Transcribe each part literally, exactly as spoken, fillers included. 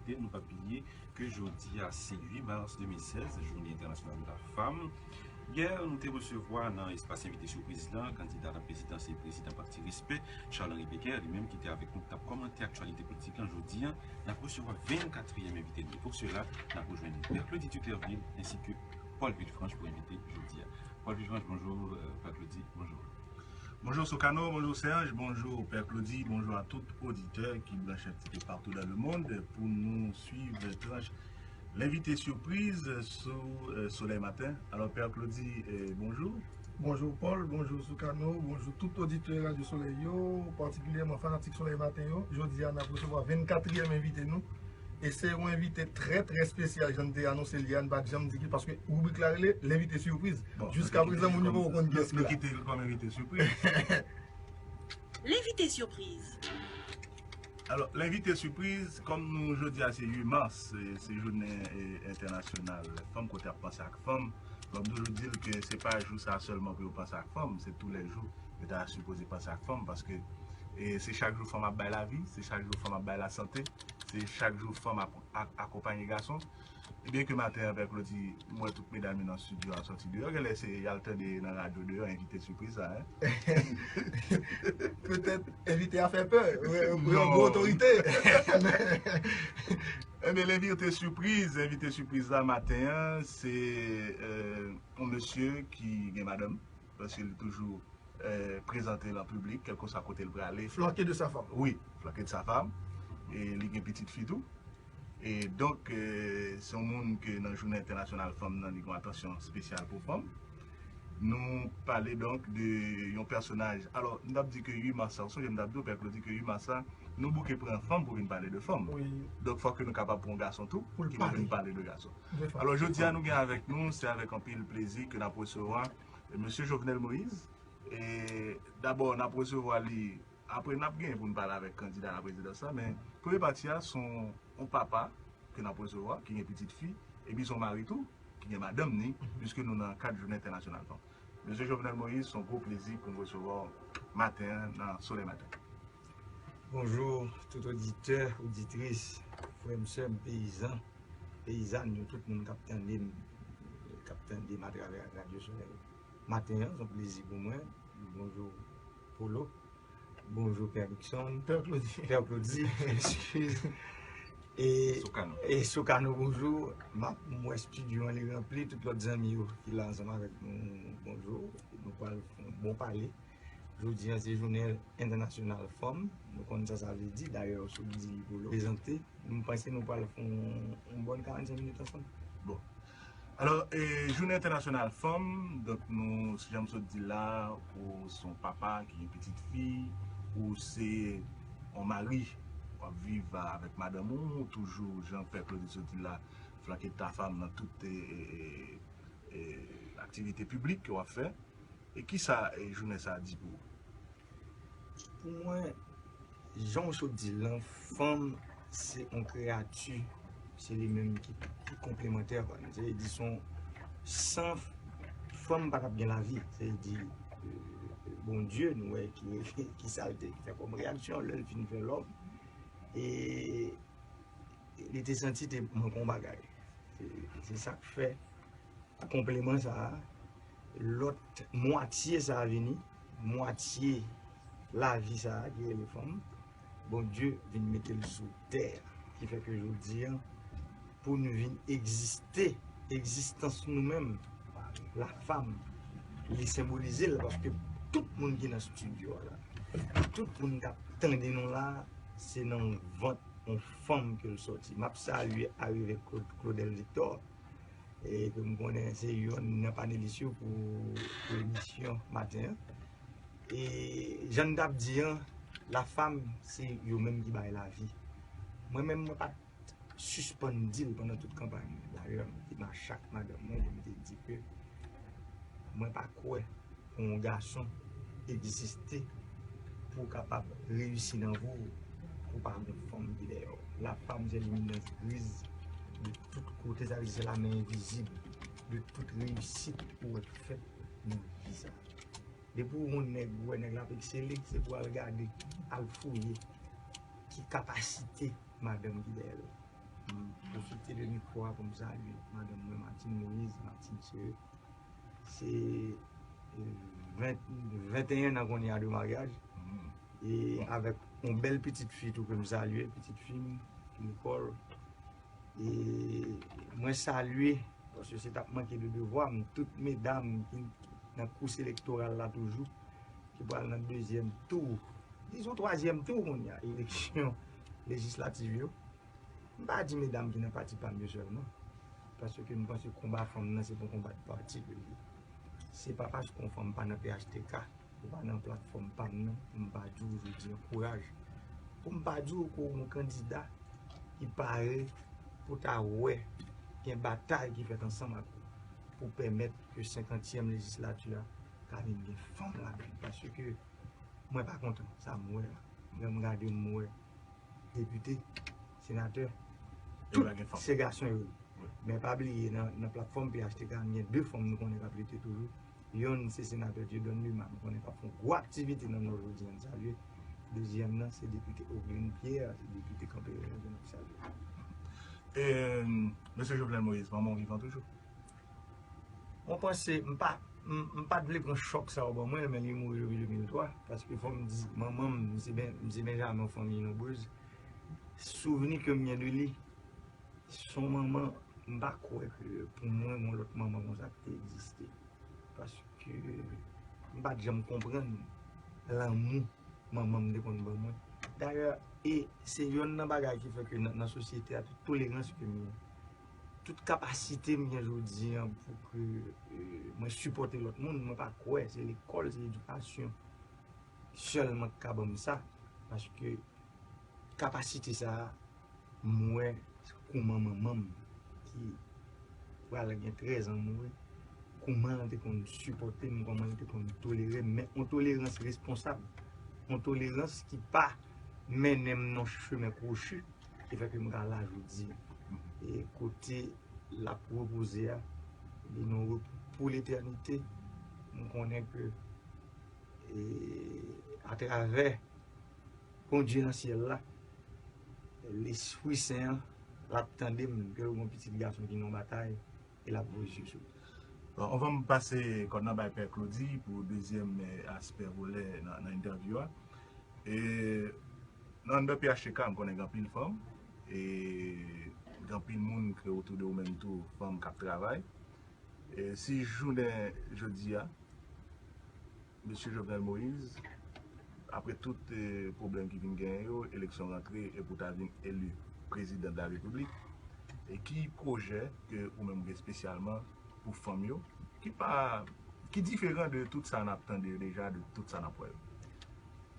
Envite, nou pa bliye ke jodi a se uit mas de mil sèz, Jounen Entènasyonal de la Fanm. Yè, nou te resevwa nan espas envite sipriz lan kandida la prezidans e prezidan pati Respè, Charles Henri Péguerre, li menm ki te avèk nou, k t ap kòmante aktyalite politik lan. Jodi a, n ap resevwa vennkatriyèm envite nou. Pou sela, n ap rejwenn Pè Claudy Tuterville ensi ke Paul Villefranche pou envite jodi a. Paul Villefranche, bonjou, euh, Pè Claudy, bonjou. Bonjou Soukano, bonjou Serge, bonjou Pè Claudy, bonjou a tout oditè ki branche un petit peu partout dans le monde pou nou swiv tranch Lenvite sipriz sou, euh, Solèy Maten. Alò, Pè Claudy, euh, bonjou. Bonjou Paul, bonjou Soukano, bonjou tout oditè Radyo Solèy yo, patikilyèman fanatik Solèy Maten yo. Jodi a, n ap resevwa vennkatriyèm envite nou. E se yon envite trè, trè espesyal, jan n te anonse l yè a, n pa t janm di ki, paske ribrik la rele Lenvite Sipriz. Bon, jiska prezan, moun yo poko konn kiyès ki la. Nou kite l kòm envite sipriz. Lenvite sipriz. Alò, lenvite sipriz, kòm nou, jodi a se uit mas, se, se jounen, e, entènasyonal fanm, kote y ap panse ak fanm. Donk, nou toujou di l ke se pa jou sa a sèlman pou yo panse ak fanm, se toulèjou yo ta sipoze panse ak fanm, paske, e, se chak jou fanm ap bay lavi, se chak jou fanm ap bay lasante, se chak jou fanm ap, ap akonpanye gason. Ebyen ke maten an, Pè Claudy, m wè tout medam yo nan estidyo a sòti deyò. Genlè se y al tande nan radyo deyò, envite sipriz sa, en. Petèt envite a fè pè, ou, ou yon gwo otorite. Ebyen, envite sipriz, envite sipriz la maten an, se, euh, yon mesye ki gen madanm, paske li toujou, euh, prezante l an piblik, kèlkeswa kote l prale. Flanke de sa fanm. Wi, flanke de sa fanm. E li gen pitit fi tou. E donk, euh, se yon moun ke nan Jounen Entènasyonal Fanm nan, li gen yon atansyon espesyal pou fanm. Nou pale donk de yon pèsonaj. Alò, m t ap di ke uit mas sa, ou sonje m t ap di w, Pè Claudy, ke uit mas sa, nou bouke pran fanm pou vin pale de fanm. Wi. Donk, fòk ke nou kapab pran yon gason tou, pou l ki pou vin pale de gason. De fanm. Alò, jodi a, nou gen avèk nou, se avèk anpil plezi ke n ap resevwa, e, mesye Jovenel Moïse. E dabò, n ap resevwa li, apre n ap genyen pou n pale avèk kandida la prezidans la, men premye pati a, se yon, yon papa ke n ap resevwa, ki gen pitit fi, epi se yon mari tou, ki gen madanm ni, piske nou nan kad Jounen Entènasyonal Fanm. Mesye Jovenel Moïse, se yon gwo plezi pou m resevwa w maten an nan Solèy Maten. Bonjou, tout oditè, oditris, frè m, sè m, peyizan, peyizàn yo, tout moun k ap tande m, k ap tande m atravè Radyo Solèy Maten an, se yon plezi pou mwen. Bonjou, Polo. Bonjou, Pè Nixon. Pè Claudy. Pè Claudy, eskize. E, Soukano. E Soukano, bonjou. M ap, m wè estidyo an, li ranpli, tout lòt zanmi yo ki la ansanm avèk nou, bonjou. Nou pral fè yon bon pale. Jodi a, se jounen entènasyonal fanm. Nou konn sa sa vle di. Dayè, w sot di li pou l prezante. M panse nou pral fè yon, yon bòn karannsenk minit ansanm. Bon. Alò, e, Jounen Entènasyonal Fanm, donk nou, jan m sot di la, ou se yon papa ki gen pitit fi, ou se yon mari, w ap viv avèk madanm ou, ou toujou, jan Pè Claudy sot di la, flanke ta fanm nan tout, e, e, e, e, aktivite piblik ke w ap fè. E kisa, e, jounen sa a di pou ou? Pou mwen, jan w sot di l lan, fanm se yon kreyati, se li menm ki, ki konplemantè, kwa. Se vle di, se yon, san fanm pa t ap gen lavi. Se vle di, euh, Bondye, nou wè ki, ki sa l te fè kòm reyaksyon lè l fin fè lòm. E li te santi te manke yon bagay. Se, se sa k fè konpleman sa a, lòt mwatye sa a vini, mwatye lavi sa a ki rele fanm, Bondye vin mete l sou tè a, ki fè ke jodi a, pou nou vin egziste, egzistans nou menm, la fanm, li senbolize l, paske tout moun ki nan estidyo a la, tout moun k ap tande nou la, se nan vant yon fanm ke l sòti. M ap salye arive Claude, Claudel Victor, e ke m konnen se yonn nan panelis yo pou, pou emisyon maten an. E jan n t ap di an, la fanm, se yo menm ki bay lavi. Mwen menm, mwen pa t sispann di l pandan tout kanpay mwen. Dayè, m te mache ak madanm mwen, epi m te di ke mwen pa kwè pou yon gason egziste pou w kapab reyisi nan vi w, pou w pa gen fanm ki dèyè w. La fanm se liminans griz de tout kote, sa vle di se la men envizib de tout reyisit ou wè k fèt nan vi sa. Depi w wè yon nèg, ou wè nèg la ap eksele, se pou w al gade, al fouye ki kapasite madanm ki dèyè l. M pwofite de mikwo a pou m salye madanm mwen, Martine Moïse, Martine Sere. Se, euh, ven, venteyen an kounye a de maryaj. E avèk yon bèl pitit fi tou ke m salye, pitit fi m, Nicole. E mwen salye, paske se t ap manke de devwa m, tout medam ki nan kous elektoral la toujou, ki pral nan dezyèm tou, dizon twazyèm tou kounye a, eleksyon lejislativ yo. M pa di medam ki nan pati pa m yo sèlman, paske m panse konba fanm nan se pa yon konba de pati ke l ye. Se pa paske yon fanm pa nan P H T K, ou pa nan platfòm pa m nan, pou m pa di w jodi an kouraj. Pou m pa di w ke w yon kandida ki pare pou ta wè gen batay ki fèt ansanm ak ou pou pèmèt ke senkantyèm lejislati a ka vin gen fanm ladan l. Paske mwen pa kontan sa m wè a. Lè m gade m wè depite, senatè, tout se gason yo ye. Men pa bliye, nan, nan platfòm P H T K, gen de fanm nou konnen k ap lite toujou. Yonn se senatè Dieudonne Luma, nou konnen k ap fè yon gwo aktivite nan Nò jodi a, n salye. Dezyèm nan, se depite Ogline Pierre, se depite Kanpe Reyèl, n ap salye. E, mesye Jovenel Moïse, manman w vivan toujou? Mwen panse, m pa, m, m pa t vle pran chòk sa w ban mwen, men li mouri depi de mil twa, paske fò m di, manman m, m se Ben-, m se Benjamen, yon fanmi nonbrez. Souvni ke m gen de li, se yon manman, m pa kwè ke pou mwen, yon lòt manman konsa ki te egziste. Paske m pa t janm konprann lanmou manman m te konn ban mwen. Dayè, e se yonn nan bagay ki fè ke nan, nan sosyete a, tout tolerans ke m gen, tout kapasite m gen jodi an pou ke, euh, mwen sipòte lòt moun, mwen pa kwè se lekòl, se edikasyon sèlman ki ka ban m sa. Paske kapasite sa a, m wè kouman manman m, ki pral gen trèz an mouri, kouman l te konn sipòte m, kouman l te konn tolere m, men yon tolerans responsab, yon tolerans ki pa mennen m nan chemen kwochi, ki fè ke m ka la jodi. E kote l ap repoze a, li nan repo pou letènite. M konnen ke, e, atravè Bondye nan syèl la, Lespri Sen an, l ap tande m, ke l gon pitit gason ki nan batay, e l ap voye zye sou li. Bon, anvan m pase kòd nan bay Pè Claudy pou dezyèm, eh, aspè volè nan, nan entèvyou a. E nan anndan P H T K, m konnen gen anpil fanm, e gen anpil moun ke otou de ou menm tou, fanm k ap travay. E si jounen jodi a, mesye Jovenel Moïse, apre tout, eh, pwoblèm ki vin genyen yo, eleksyon rantre e pou ta vin eli prezidan de la repiblik, e ki pwojè ke ou menm ou gen espesyalman pou fanm yo, ki pa, ki diferan de tout sa n ap tande yo deja, de tout sa n ap wè yo?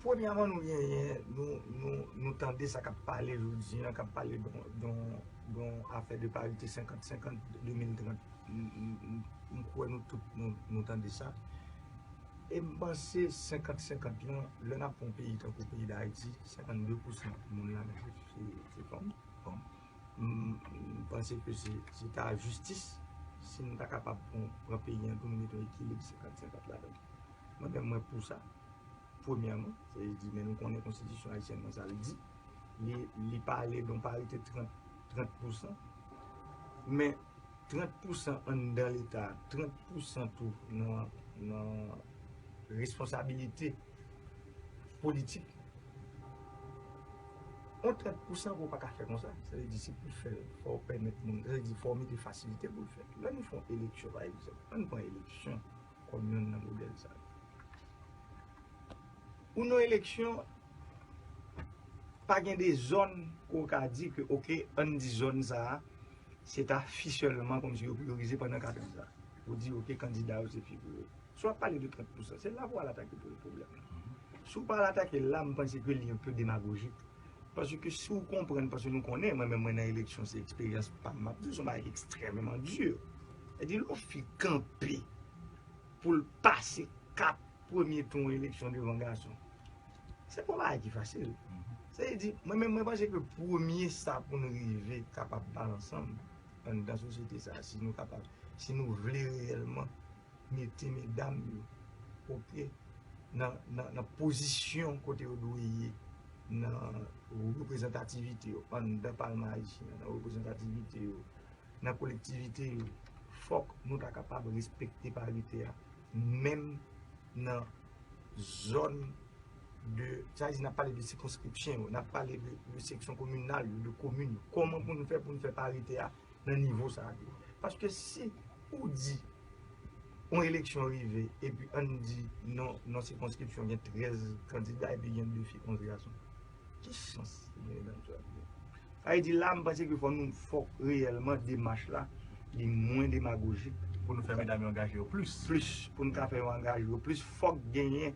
Premyèman, nou genyen, nou, nou, nou tande sa k ap pale jodi an, k ap pale de yon, de yon, de yon afè de parite senkant senkant de mil trant. M, m, m, m kwè nou tout, nou, nou tande sa. E m panse senkant senkant lan, lè n ap pran yon peyi tankou peyi Dayiti, senkannde pousan moun la se, se, se fanm. Bon. M, m panse ke se, se ta jistis si nou ta kapab pran, pran peyi an tou, nou mete yon ekilib senkant senkant ladan l. Mwen menm, mwen pou sa. Premyèman, se di, men nou konnen konstitisyon ayisyèn nan sa l di. Li, li pale de yon parite trant, trant pousan. Men trant pousan anndan Leta, trant pousan tou nan, nan responsabilite politik. Yon trant pousan ke w pa ka fè konsa. Sa vle di, si pou fè l, fò w pèmèt moun, sa vle di, fò w mete fasilite pou l fèt. Lè nou fè yon eleksyon, pa egzanp, ann pran eleksyon kòm yonn nan modèl sa yo. Ou nan eleksyon, pa gen de zòn ke w ka di ke, oke, ann di zòn sa a, se ta fi sèlman kòmsi yo priyorize pandan kat an sa. Ou di, oke, kandida yo se fi pou yo. Si w ap pale de trant pousan, se la pou w al atake pwoblèm la. Si w pa al atake l la, m panse ke li enpe demagojik. Paske si w konprann, paske nou konnen, mwen menm mwen nan eleksyon, se eksperyans pa m, m ap di w, se yon bagay ki ekstrèmeman di. Sa di, lè yon fi kanpe pou l pase kap premye tou yon eleksyon devan gason, se pa yon bagay ki fasil. Sa vle di, mwen menm, mwen panse ke premye sa pou n rive kapab pale ansanm anndan sosyete sa, si nou kapab, si nou vle reyèlman mete medam yo, oke, nan, nan, nan pozisyon kote yo dwe ye. nan reprezantativite yo anndan Palman Ayisyen an, nan reprezantativite yo nan kolektivite yo, fòk nou ta kapab respekte parite a, menm nan zòn de, sa vle di n ap pale de sikonskripsyon yo, n ap pale de, de seksyon kominal yo, de komin yo. Kòman pou nou fè pou nou fè parite a nan nivo sa a tou? Paske si ou di yon eleksyon rive epi ann di nan, nan sikonskripsyon gen trèz kandida epi gen de fi, onz gason, ki chans ki genyen nan sa? Sa vle di la, m panse ke fò nou, fòk reyèlman demach la li mwen demagojik. Pou nou fè medam yo angaje yo plis. Plis, pou nou ka fè yo angaje yo plis, fòk genyen,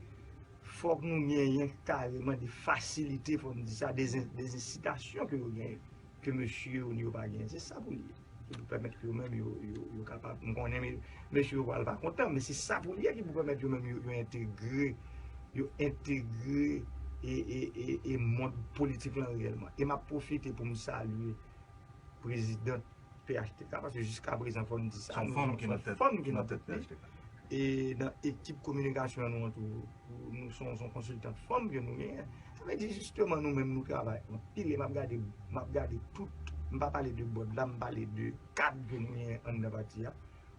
fòk nou genyen kareman de fasilite, fò nou di sa, de, de ensitasyon ke yo genyen, ke mesye yo ni yo pa genyen. Se sa pou l ye. Ki pou pèmèt ke yo menm yo, yo, yo kapab, m konnen me-, mesye yo pral pa kontan, men se sa pou l ye ki pou pèmèt yo menm yo, yo entegre, yo entegre e, e, e, e mond politik lan reyèlman. E m ap pwofite pou m salye prezidant P H T K, paske jiska prezan, fò n di sa, se yon fanm ki nan tèt, fanm ki nan tèt li. P H T K. E nan ekip kominikasyon nou an tou, nou se yon, se yon konsiltant fanm ke nou genyen. Sa vle di, jisteman, nou menm, nou travay anpil, e m ap gade, m ap gade tout, m pa pale de bòd la, m pale de kad ke nou genyen anndan pati a.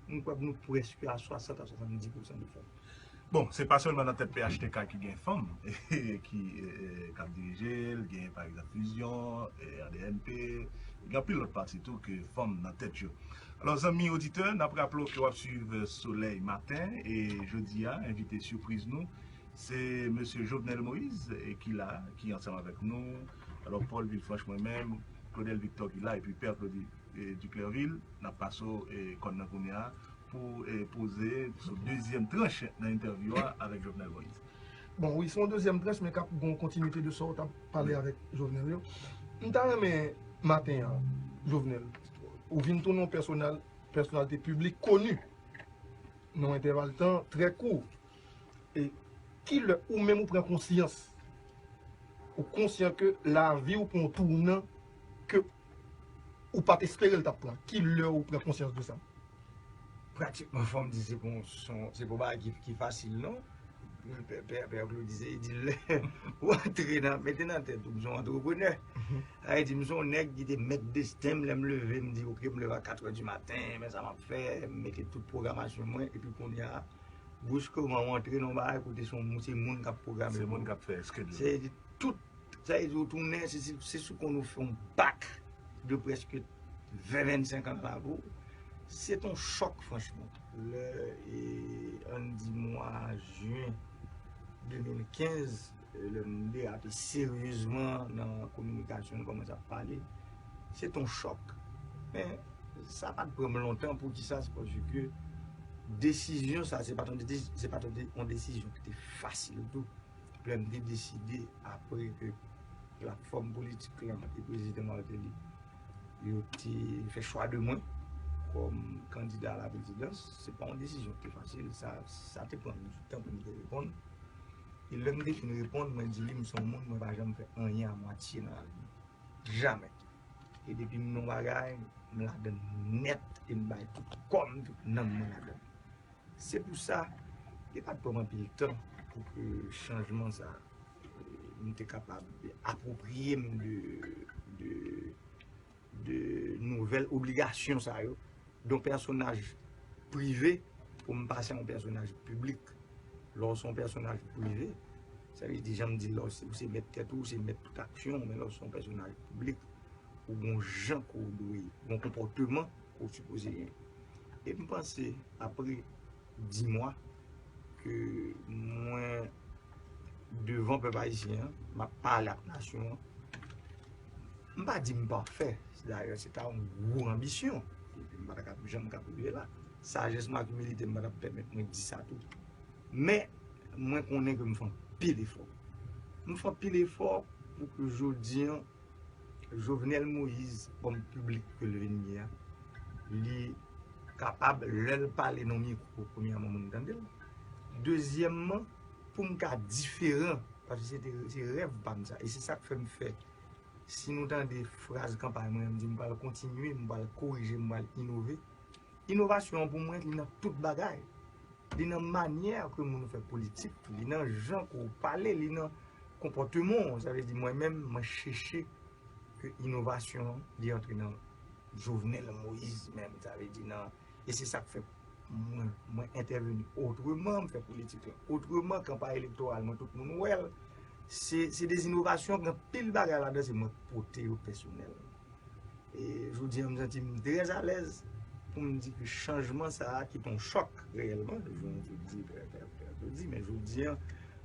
M kwè nou prèske a swasant a swasanndis pousan de fanm. Bon, se pa sèlman nan tèt P H T K ki gen fanm ki, e, e, k ap dirije l, gen pa egzanp Fusion, e, R D N P, gen anpil lòt pati tou ke fanm nan tèt yo. Alò, zanmi oditè, n ap raple w ke w ap swiv Solèy Maten, e jodi a, envite sipriz nou, se mesye Jovenel Moïse, e ki la, ki ansanm avèk nou. Alò, Paul Villefranche, mwen menm, Claudel Victor ki la, epi Pè Claude, e, Duclerville, n ap pase w, e, kòn nan kounye a, pou, e, poze sou dezyèm tranch nan entèvyou a avèk Jovenel Moïse. Bon, wi, se yon dezyèm tranch, men k ap gen yon kontinite de sa w t ap pale avèk Jovenel yo. M ta renmen maten an, Jovenel, ou vin tounen yon pèsonal, pèsonalite piblik koni nan yon entèval tan trè kou. E ki lè ou menm ou pran konsyans, ou konsyan ke lavi w pran yon tounan ke ou pa t espere l t ap pran? Ki lè ou pran konsyans de sa? Pratikman, fò m di se pa yon, se pa yon bagay ki, ki fasil, non. Pè, pè, pè Claude di, se, li di lè ou antre nan, mete nan tèt ou, m se yon antreprenè. Sa vle di, m se yon nèg ki te mèt desten m, lè m leve, m di, "Ok, m leve a katrè di maten, men sa m ap fè, m mete tout pwogramasyon mwen," epi kounye a, briskman, ou antre nan yon bagay kote se yon, se moun k ap pwograme. Se moun k ap fè schedule. Se tout, sa vle di, ou tounen, se, se, se sou konn ou fè yon bak de prèske ven, vennsenk an nan lavi w. Se t on chòk, franchman. Lè, e, ann di mwa jen de mil kenz, e, lè m derape seryezman nan kominikasyon, m kòmanse ap pale, se t on chòk. Men, sa pa t pran m lontan. Poukisa? Se paske desizyon sa, se pa t on desi-, se pa t on de-, on desizyon ki te fasil tou. Lè m te deside, apre ke platfòm politik lan e prezidan Martelly, yo te fè chwa de mwen kòm kandida a la prezidans, se pa yon desizyon ki te fasil. Sa, sa te pran m du tan pou m te reponn. E lè m te fin reponn, mwen di li, m se yon moun, mwen pa janm fè anyen a mwatye nan lavi m. Jamè. E depi m nan yon bagay, m ladann nèt e m bay tout kò m, tout nanm mwen ladann. Se pou sa, li pa t pran m anpil tan pou ke chanjman sa, e, m te kapab apwopriye m de, de, de nouvèl obligasyon sa yo, de yon pèsonaj prive pou m pase a yon pèsonaj piblik. Lè w se yon pèsonaj prive, sa vle di, jan m di, lè w se, ou se mèt tèt ou, ou se mèt tout aksyon w, men lè w se yon pèsonaj piblik, ou gen yon jan ke w dwe, gen yon konpòteman ke w sipoze genyen. E m panse, apre dis mwa ke mwen devan pèp ayisyen an, m ap pale ak nasyon an, m pa di m pafè, dayè se ta yon gwo anbisyon, epi m pa ta ka janm ka rive la. Sajès mwen ak imilite m pa t ap pèmèt mwen di sa tou. Men, mwen konnen ke m fè anpil efò. M fè anpil efò pou ke jodi an, Jovenel Moïse, òm piblik ke l vin ye a, li kapab, lè l pale nan mikwo, premyèman, moun tande l. Dezyèmman, pou m ka diferan, paske se te, se rèv pa m sa. E se sa k fè m fè. Si nou tande fraz kanpay mwen, m di m pral kontinye, m pral korije, m pral inove. Inovasyon an pou mwen, li nan tout bagay. Li nan manyè ke moun fè politik, li nan jan ke w pale, li nan konpòteman w. Sa vle di mwen menm, mwen chèche ke inovasyon an, li antre nan Jovenel Moïse menm. Sa vle di nan, e se sa k fè mwen, mwen entèveni otreman, m fè politik la otreman, kanpay elektoral mwen, tout moun wè l. Se, se de inovasyon, gen pil bagay ladan, se mwen k pote yo pèsonèlman. E jodi an, m santi m trè alèz pou m di ke chanjman sa a, ki t on chòk reyèlman, jan w di trè, trè, trè jodi, men jodi an,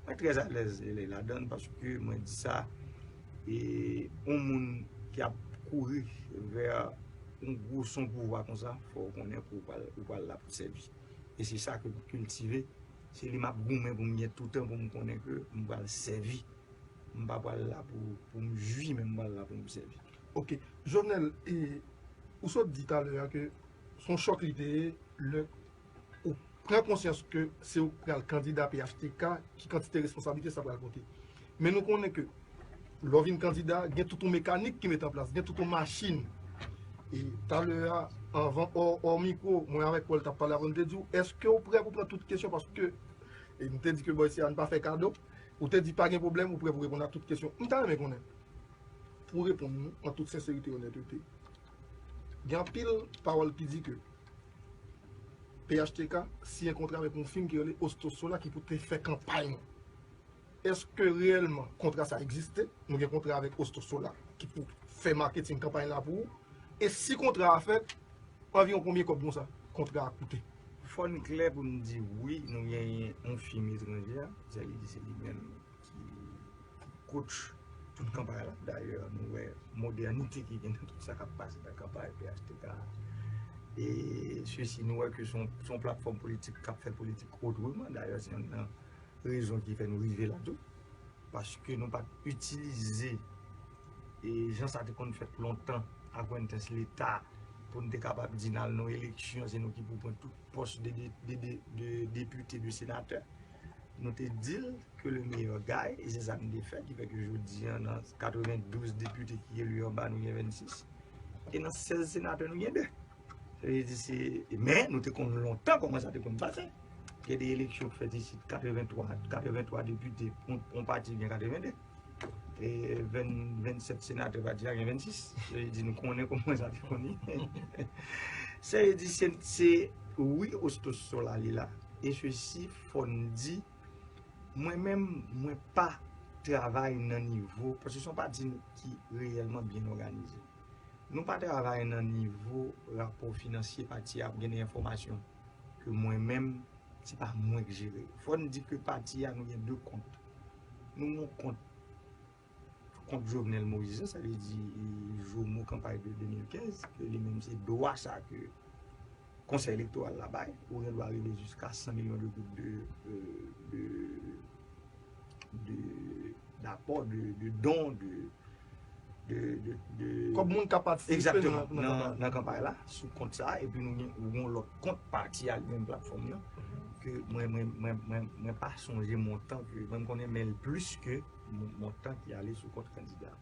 mwen trè alèz ladan l paske mwen di sa, e yon moun ki ap kouri vè yon gwo son pouvwa konsa, fò w konnen ke w pral, ou pral la pou sèvi. E se sa ke m kiltive, se li m ap goumen pou m gen toutan, pou m konnen ke m pral sèvi. M pa pral la pou, pou m jwi, men m pral la pou m sèvi. Ok. Jovenel, e, ou sot di talè a ke se yon chòk li te ye lè ou pran konsyans ke se ou k pral kandida P H T K, ki kantite responsablite sa pral pote. Men nou konnen ke lè w vin kandida, gen tout yon mekanik ki mete an plas, gen tout yon machin. E talè a, anvan, hors, hors micro, mwen avèk Paul t ap pale avan, nou te di w, èske w prè pou pran tout kesyon? Paske, e nou te di ke bò isi a, n pa fè kado. Ou te di pa gen pwoblèm, ou prè pou reponn a tout kesyon. M ta renmen konnen, pou w reponn nou an tout senserite e onètete, gen anpil pawòl ki di ke P H T K siyen kontra avèk yon fim ki rele Osto Sola ki pou te fè kanpay nou. Èske reyèlman kontra sa egziste? Nou gen kontra avèk Osto Sola ki pou fè maketing kanpay la pou ou. E si kontra a fèt, anviwon konbyen kòb konsa kontra a koute? Fò n klè pou n di wi, nou genyen yon fim etranje a, sa vle di se li menm ki, ki coach tout kanpay la. Dayè, nou wè modènite ki gen nan tout sa k ap pase nan kanpay P H T K a. E sesi, nou wè ke se yon, se yon platfòm politik k ap fè politik otreman. Dayè, se youn nan rezon ki fè nou rive la tou. Paske nou pa t itilize, e jan sa te konn fèt lontan, akwentans Leta, pou n te kapab di n al nan eleksyon, se nou ki pou pran tout pòs de, de, de, de, de depite, de senatè. Nou te di l ke le meilleur gagne, e se sa n te fè, ki fè ke jodi an, nan katrevendouz depite ki eli anba, nou gen vennsis. E nan sèz senatè, nou gen de. Sa vle di se, men nou te konn lontan kòman sa te konn pase. Gen de eleksyon k fèt isit, katreventwa, katreventwa depite, yon, yon pati gen katrevende. E venn, vennsèt senatè, pati a gen vennsis. Sa vle di nou konnen kòman sa te konn ye. Sa vle di se, se wi, Osto Sola li la. E sesi, fò n di, mwen menm, mwen pa travay nan nivo, paske se yon pati ki reyèlman byen òganize. Nou pa travay nan nivo rapò finansye pati a, gen de enfòmasyon ke mwen menm, se pa mwen k jere. Fò n di ke pati a, nou gen de kont. Nou gen yon kont, kont Jovenel Moïse, sa vle di, e, Jomo kanpay de de mil kenz, ke li menm se dwa sa ke Konsèy Elektoral la bay, ou gen dwa rive jiska san milyon de goud de, e, de, de, d'apò, de, de don, de, de, de, de... Kòb moun k ap patisipe Egzakteman, nan, nan, nan kanpay la, sou kont sa, epi nou gen, ou gen yon lòt kont pati a, li menm platfòm nan, ke mwen, mwen, mwen, mwen, mwen pa sonje montan ke, mwen, m konnen, men l plis ke mon-, montan ki ale sou kont kandida.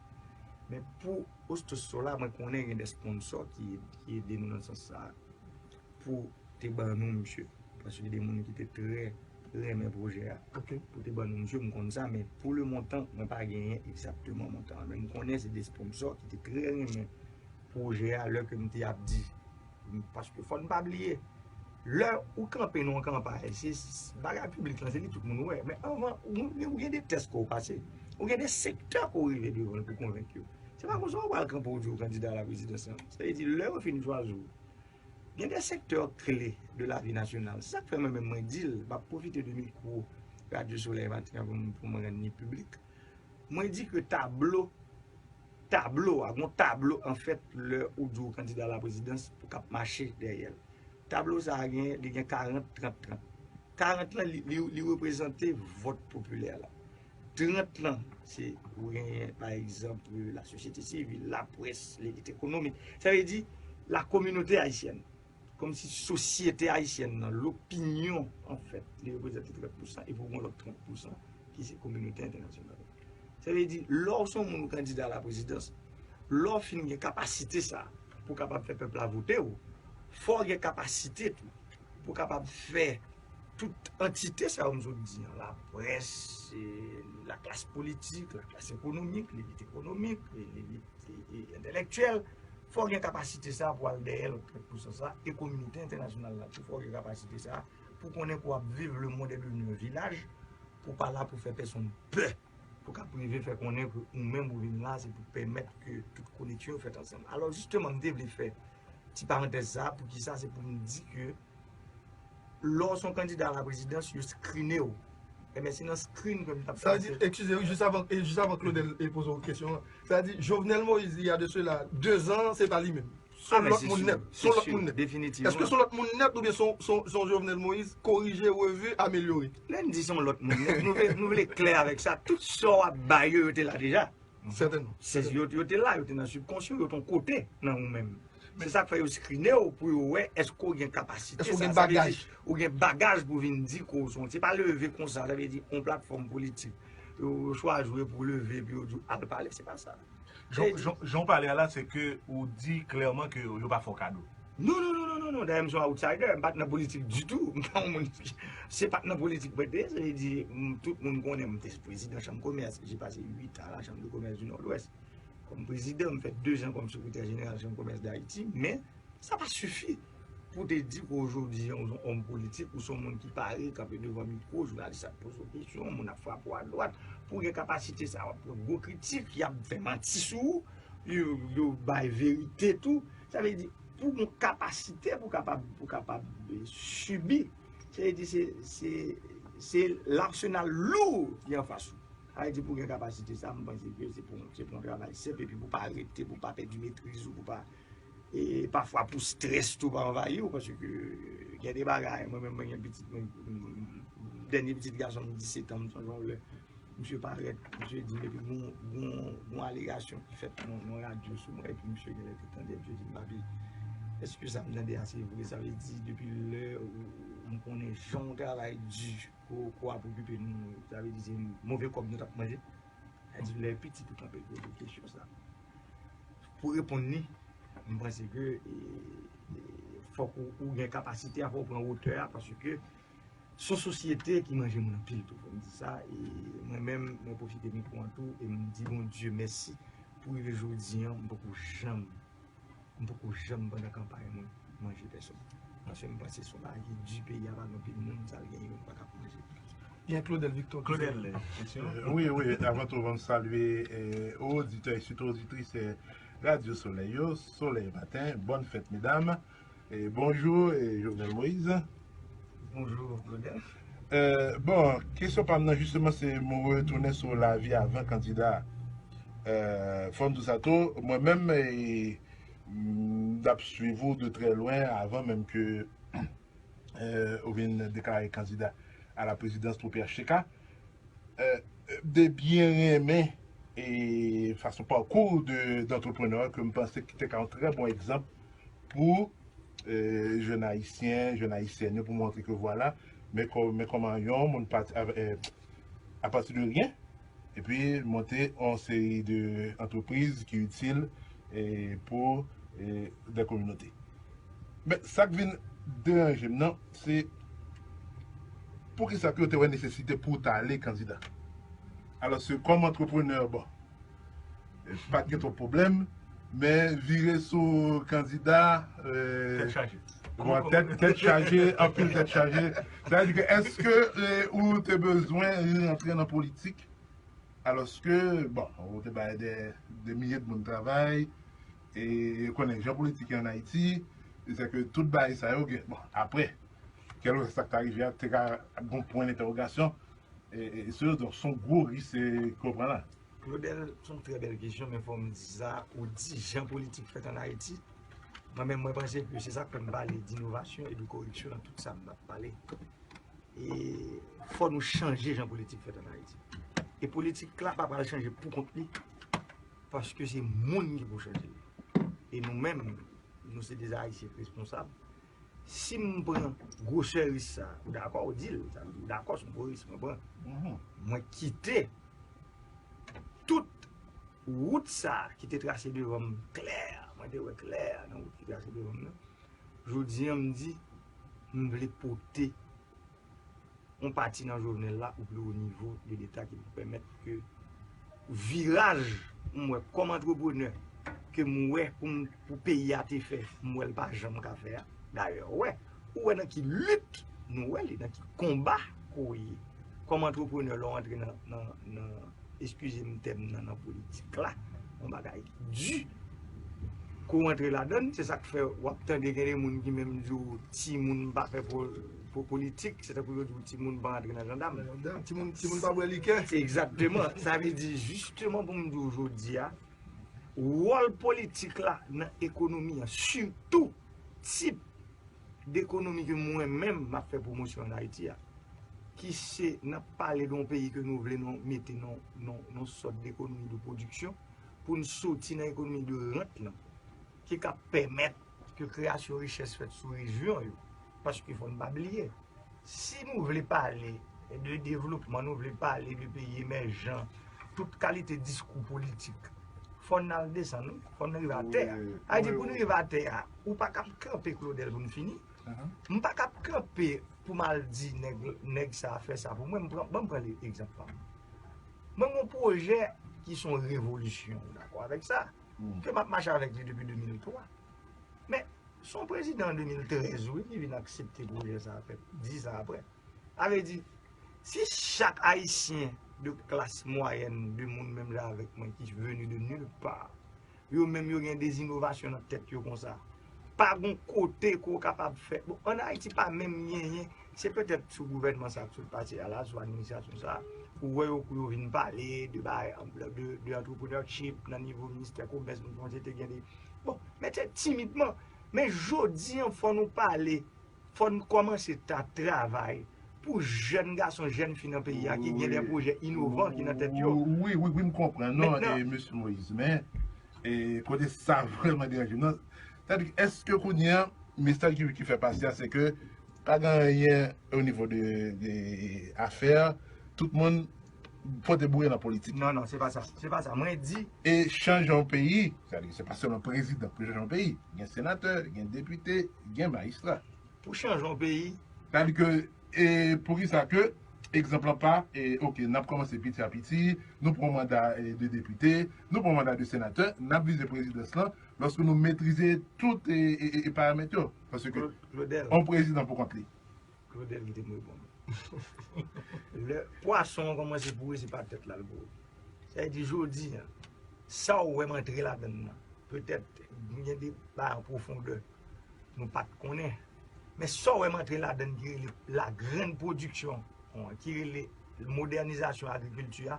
Men pou Osto Sola, mwen konnen gen de sponsò ki, ki ede nou nan sans sa, pou te ban nou misye. Paske de moun ki te trè renmen pwojè a. Ok. Pou te ban nou misye, m konn sa, men pou le montan, mwen pa genyen egzakteman montan an. Men m konnen se de sponsò ki te trè renmen pwojè a lè ke m te ap di. Paske fò n pa bliye, lè ou kanpe nan yon kanpay, se, se bagay piblik lan, se li tout moun wè. Men anvan, ou, ou gen de tès ke w pase. Ou gen de sektè ke w rive devan l pou konvenk yo. Se pa konsa w pral kanpe w di w kandida a la prezidans lan. Sa vle di, lè yo fin chwazi w, gen de sektè kle de lavi nasyonal. Se sa k fè mwen menm mwen di l, m ap pwofite de mikwo Radyo Solèy Maten an pou m, pou mwen rann li piblik. Mwen di ke tablo, tablo a, gon tablo anfèt lè ou di w kandida a la prezidans pou k ap mache dèyè l. Tablo sa a gen, li gen karant, trant, trant. Karant lan, li, li, li reprezante vòt popilè la. Trant lan, se ou genyen, pa egzanp, lasosyete sivil, laprès, lelit ekonomik. Sa vle di, la communauté haïtienne. Kòmsi sosyete ayisyèn nan, lopinyon, anfèt, li reprezante trant pousan, epi ou gen lòt trant pousan ki se kominote entènasyonal. Sa vle di, lè w se yon moun ou kandida a la prezidans, lè w fin gen kapasite sa pou w kapab fè pèp la vote w, fò w gen kapasite tou pou w kapab fè tout antite sa yo m sot di an, laprès, eh, laklas politik, laklas ekonomik, lelit ekonomik, eh, lelit, eh, eh, entèlektyèl, fò gen kapasite sa pou al dèyè lòt trant pousan sa, e kominote entènasyonal la tou, fò gen kapasite sa pou konnen ke w ap viv, le monde est devenu un village, pou pa la pou fè pèsonn pè, pou kab rive fè konnen ke ou menm ou vin la, se pou pèmèt ke tout koneksyon yo fèt ansanm. Alò, jisteman, m te vle fè ti parantèz sa, poukisa, se pou m di ke lè w se yon kandida a la prezidans, yo skrine w. Enben, se nan screen ke m t ap Sa di, panse. Eskize, wi, jis avan, e jis avan Claudel e poze w kesyon an. Sa di, Jovenel Moïse, il y a de cela deux ans, se pa li menm. Se Ah, yon men lòt se moun sou, nèt. Se Se yon lòt sou, moun nèt. Definitivman. Èske se yon lòt moun nèt oubyen se yon, se yon, se yon Jovenel Moïse korije, revi, amelyore? Lè n di se yon lòt moun nèt, nou vle, nou vle klè avèk sa. Tout sa w ap bay yo, yo te la deja. Sètènman. Se, yo, yo te la, yo te nan sibkonsyan, yo te yon kote nan ou menm. Se sa k fè yo skrine w pou yo wè èske w gen kapasite Èske w sa. gen Sa vle di, bagaj? Ou gen bagaj pou vin di ke w se yon, se pa leve konsa, sa vle di yon platfòm politik. Yo, yo chwazi w pou leve, epi yo di w al pale, se pa sa. Jan, Sa vle di jan, jan w pale a la, se ke ou di klèman ke yo pa fè w kado. Non, non, non, non, non, non. Dayè, m se yon outsider, m pa t nan politik ditou. M pa yon moun, se pa t nan politik mwen te ye, sa vle di, m, tout moun konnen m te prezidan chanm komès, j'ai passé huit ans à la Chambre de commerce du Nord-Ouest. Kòm prezidan, m fè de zan kòm sekretè jeneral Chanm Komès Dayiti, men sa pa sifi pou te di ke w jodi a ou se yon òm politik, ou se yon moun ki pare kanpe devan mikwo, jounalis ap poze w kesyon, moun ap frape w adwat, pou w gen kapasite sa, w ap pran gwo kritik, y ap fè manti sou ou, yo, yo bay verite tou. Sa vle di, pou w gen kapasite, pou w kapab, pou w kapab, eh, sibi, sa vle di, se, se, se lasenal lou ki anfas ou. Sa vle di, pou w gen kapasite sa, m panse ke se pou, se pou yon travay senp, epi pou w pa rete, pou w pa pèdi metriz ou, pou w pa, e pafwa pou strès tou pa anvayi w, paske gen de bagay, mwen menm, mwen gen pitit mwen, m, m, dènye pitit gason m, disèt an, m sonje yon lè, misye parèt, misye di m, epi gon, gon, gon alegasyon ki fèt nan, nan radyo sou mwen, epi misye genlè te tande, misye di m, "Papi, èske sa m tande a se vre?" Sa vle di, depi lè ou, ou, m konnen jan w travay di, ke w, ke w ap okipe nou, sa vle di se move kòb nou t ap manje. Sa vle di lè pitit ou kanpe poze w kesyon sa. Pou reponn li, m panse ke, e, e, fòk ou, ou gen kapasite a, fòk ou pran wotè a, paske se yon sosyete ki manje moun anpil tou, fò m di sa, e mwen menm, mwen pwofite mikwo an tou, e m di Bondye mèsi pou rive jodi an, m poko janm, m poko janm pandan kanpay mwen manje pèsonn. Paske m panse se yon bagay ki di peyi a, pa gen anpil moun, sa l genyen, yo pa ka manje. Gen Claudel Victor ki Claudel, kesyon? Euh, wi, wi, avan tou, ban m salye, eh, oditè e sitou oditris, eh, Radyo Solèy yo, Solèy Maten, bòn fèt, medam. E bonjou, e Jovenel Moïse. Bonjou, Claudel. Euh, bon, kesyon pa m nan, jisteman, se mwen retounen sou lavi avan kandida. Euh, fò m di sa tou, mwen menm, e, m t ap swiv ou de trè lwen avan menm ke, euh, ou vin deklare kandida a la prezidans pou P H T K. Euh, de byen renmen e fason pakou de, d'antreprenè ke m panse ki te ka yon trè bon egzanp pou, euh, jèn ayisyen, jèn ayisyèn yo, pou montre ke vwala, men kò-, men kòman yon moun pati, euh, apati de ryen, epi monte yon seri de antrepriz ki itil, e, pou, e, de kominote. Men sa k vin deranje m nan, se poukisa ke yo te wè nesesite pou w t ale kandida. Alòske kòm antreprenè, bon, pa t gen twòp pwoblèm, men vire sou kandida, euh, Tèt chaje. Kòman, tèt, tèt chaje, anpil tèt chaje. Sa vle di ke èske, euh, ou te bezwen rantre nan politik? Alòske, bon, ou te bay de, de milye de moun travay, e yo konnen jan politik ye ann Ayiti, e se ke tout bagay sa yo gen, bon, apre, kèlkeswa sa k ta rive a, te ka ap gon pwen dentèwogasyon, e, e, e se, donk, se yon gwo risk, e, ke w pran la. Claudel, se yon trè bèl kesyon, men fò m di sa, ou di jan politik fèt ann Ayiti. Mwen menm, mwen panse ke se sa k fè m pale d'innovasyon e de koreksyon nan tout sa m ap pale. E fò nou chanje jan politik fèt ann Ayiti. E politik la pa pral chanje pou kont li, paske se moun ki pou chanje li. E nou menm, nou se de Ayisyen responsab. Si m pran gwosè risk sa, ou dakò, ou di l, sa vle di ou dakò, se yon gwo risk mwen pran. Mhm. Mwen kite tout wout sa ki te trase devan m klè, mwen te wè klè nan wout ki trase devan m nan. Jodi a, m di, m vle pote yon pati nan Jovenel la, o pli wo nivo de Leta ki pou pèmèt ke viraj m wè kòm antreprenè ke m wè pou m, pou peyi a te fè, m wè l pa janm ka fè a. Dayè, wè, ou wè nan ki lit nou wè li, nan ki konba ke w ye. Kòm antreprenè, lè w antre nan, nan, nan, eskize m tèm nan, nan politik la, yon bagay ki di. Ke w antre ladan l, se sa k fè w ap tande gen de moun ki menm di w timoun pa fè po-, po-, politik, se tankou yo di w timoun pa antre nan jandam. Nan jandam, timoun, timoun pa bwè likè. Egzakteman. Sa vle di, jisteman, pou m di w jodi a, wòl politik la nan ekonomi an, sitou tip dekonomi ke mwen menm m ap fè pwomosyon ann Ayiti a, ki se n ap pale de yon peyi ke nou vle nou mete nan, nan, nan sòt dekonomi de pwodiksyon pou n soti nan ekonomi de rant lan, ki ka pèmèt ke kreyasyon richès fèt sou rejyon yo. Paske fò n pa bliye, si nou vle pale de devlopman, nou vle pale de peyi emèjan, tout kalite diskou politik, fò n al desann, wi, fò n rive atè a. Wi, wi, wi. Sa vle di, pou n rive atè a, ou pa ka ap kanpe, Claudel, pou n fini. M pa ka ap kanpe pou m al di nèg, nèg sa a fè sa pou mwen. M pran, ban m pran egzanp pa m. Mwen, gen yon pwojè ki se yon revolisyon, ou dakò avèk sa, ke m ap mache avèk li depi de mil twa. Men, se yon prezidan an de mil trèz, wi, ki vin aksepte pwojè sa a fèt, dis an apre. Sa vle di, si chak Ayisyen de klas mwayèn, de moun menm jan avèk mwen ki venu de nulle part, yo menm yo gen de inovasyon nan tèt yo konsa, pa gon kote ke w kapab fè. Bon, ann Ayiti pa menm genyen, se petèt sou gouvènman sa k sot pase a la, sou administrasyon sa, ou wè yo kou yo vin pale de bagay, de, de entrepreneurship nan nivo ministè komès, moun kòmanse te gen de, bon, men se timidman. Men jodi an, fò nou pale, fò n kòmanse ta travay pou jèn gason, jèn fi nan peyi a ki gen de pwojè inovan ki nan tèt yo. Wi, wi, wi, m konprann, non, mesye Moïse, men, e, kote sa vrèman deranje m nan, sètadi, èske kounye a, mesaj ki, ki fè pase a, se ke pa gen anyen o nivo de, de afè, tout moun pote boure nan politik. Non, non, se pa sa. Se pa sa. Mwen di. E chanje yon peyi, sètadi, se pa sèlman prezidan pou chanje yon peyi. Gen senatè, gen depite, gen majistra. Pou chanje yon peyi. Sètadi ke, e poukisa ke, egzanp lan pa, e, oke, n ap kòmanse piti a piti, nou pran manda, e, de depite, nou pran manda de senatè, n ap vize prezidans lan, lòske nou metrize tout, e, e, e, e paramèt yo. Paske yon prezidan pou kont li. Claudel kite m reponn ou. Lè pwason an kòmanse boure, se pa tèt la l boure. Sa vle di, jodi a, sa w wè m antre ladan l nan, petèt gen de bagay an pwofondè nou pa t konnen. Men sa w wè m antre ladan l ki rele la grande production, ki rele modènizasyon agrikilti a,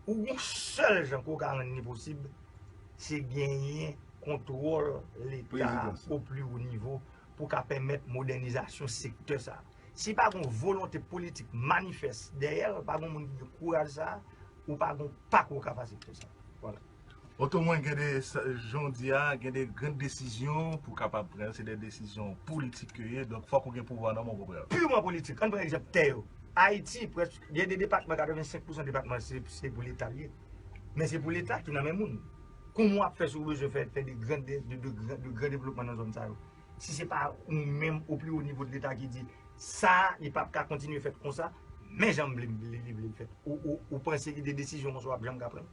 ou yon sèl jan ke w ka rann li posib, se genyen kontwòl Leta a o pli wo nivo pou ka pèmèt modènizasyon sektè sa a. Si pa gon volonte politik manifès dèyè l, pa gon moun ki gen kouraj sa a, ou pa gon pa ke w ka fè sektè sa a. Vwala. Otomwen gen de, sa, jan w di a, gen de grann desizyon pou w kapab pran, se de desizyon politik yo ye, donk fòk ou gen pouvwa nan men w pou pran yo. Pirman politik. Ann pran egzanp tè yo. Ayiti, prèske, gen de depatman, katrevensenk pousan depatman, se, se pou Leta l ye. Men se pou Leta ki nan men moun. Kòman w ap fè si w bezwen fè, fè de gran, de, de, de gran, de gran devlopman nan zòn sa yo? Si se pa ou menm, o pli wo nivo de Leta ki di, sa, li p ap ka kontinye fèt konsa, men jan m vle, li, li vle l fèt. Ou, ou, ou panse ki de desizyon konsa w ap janm ka pran?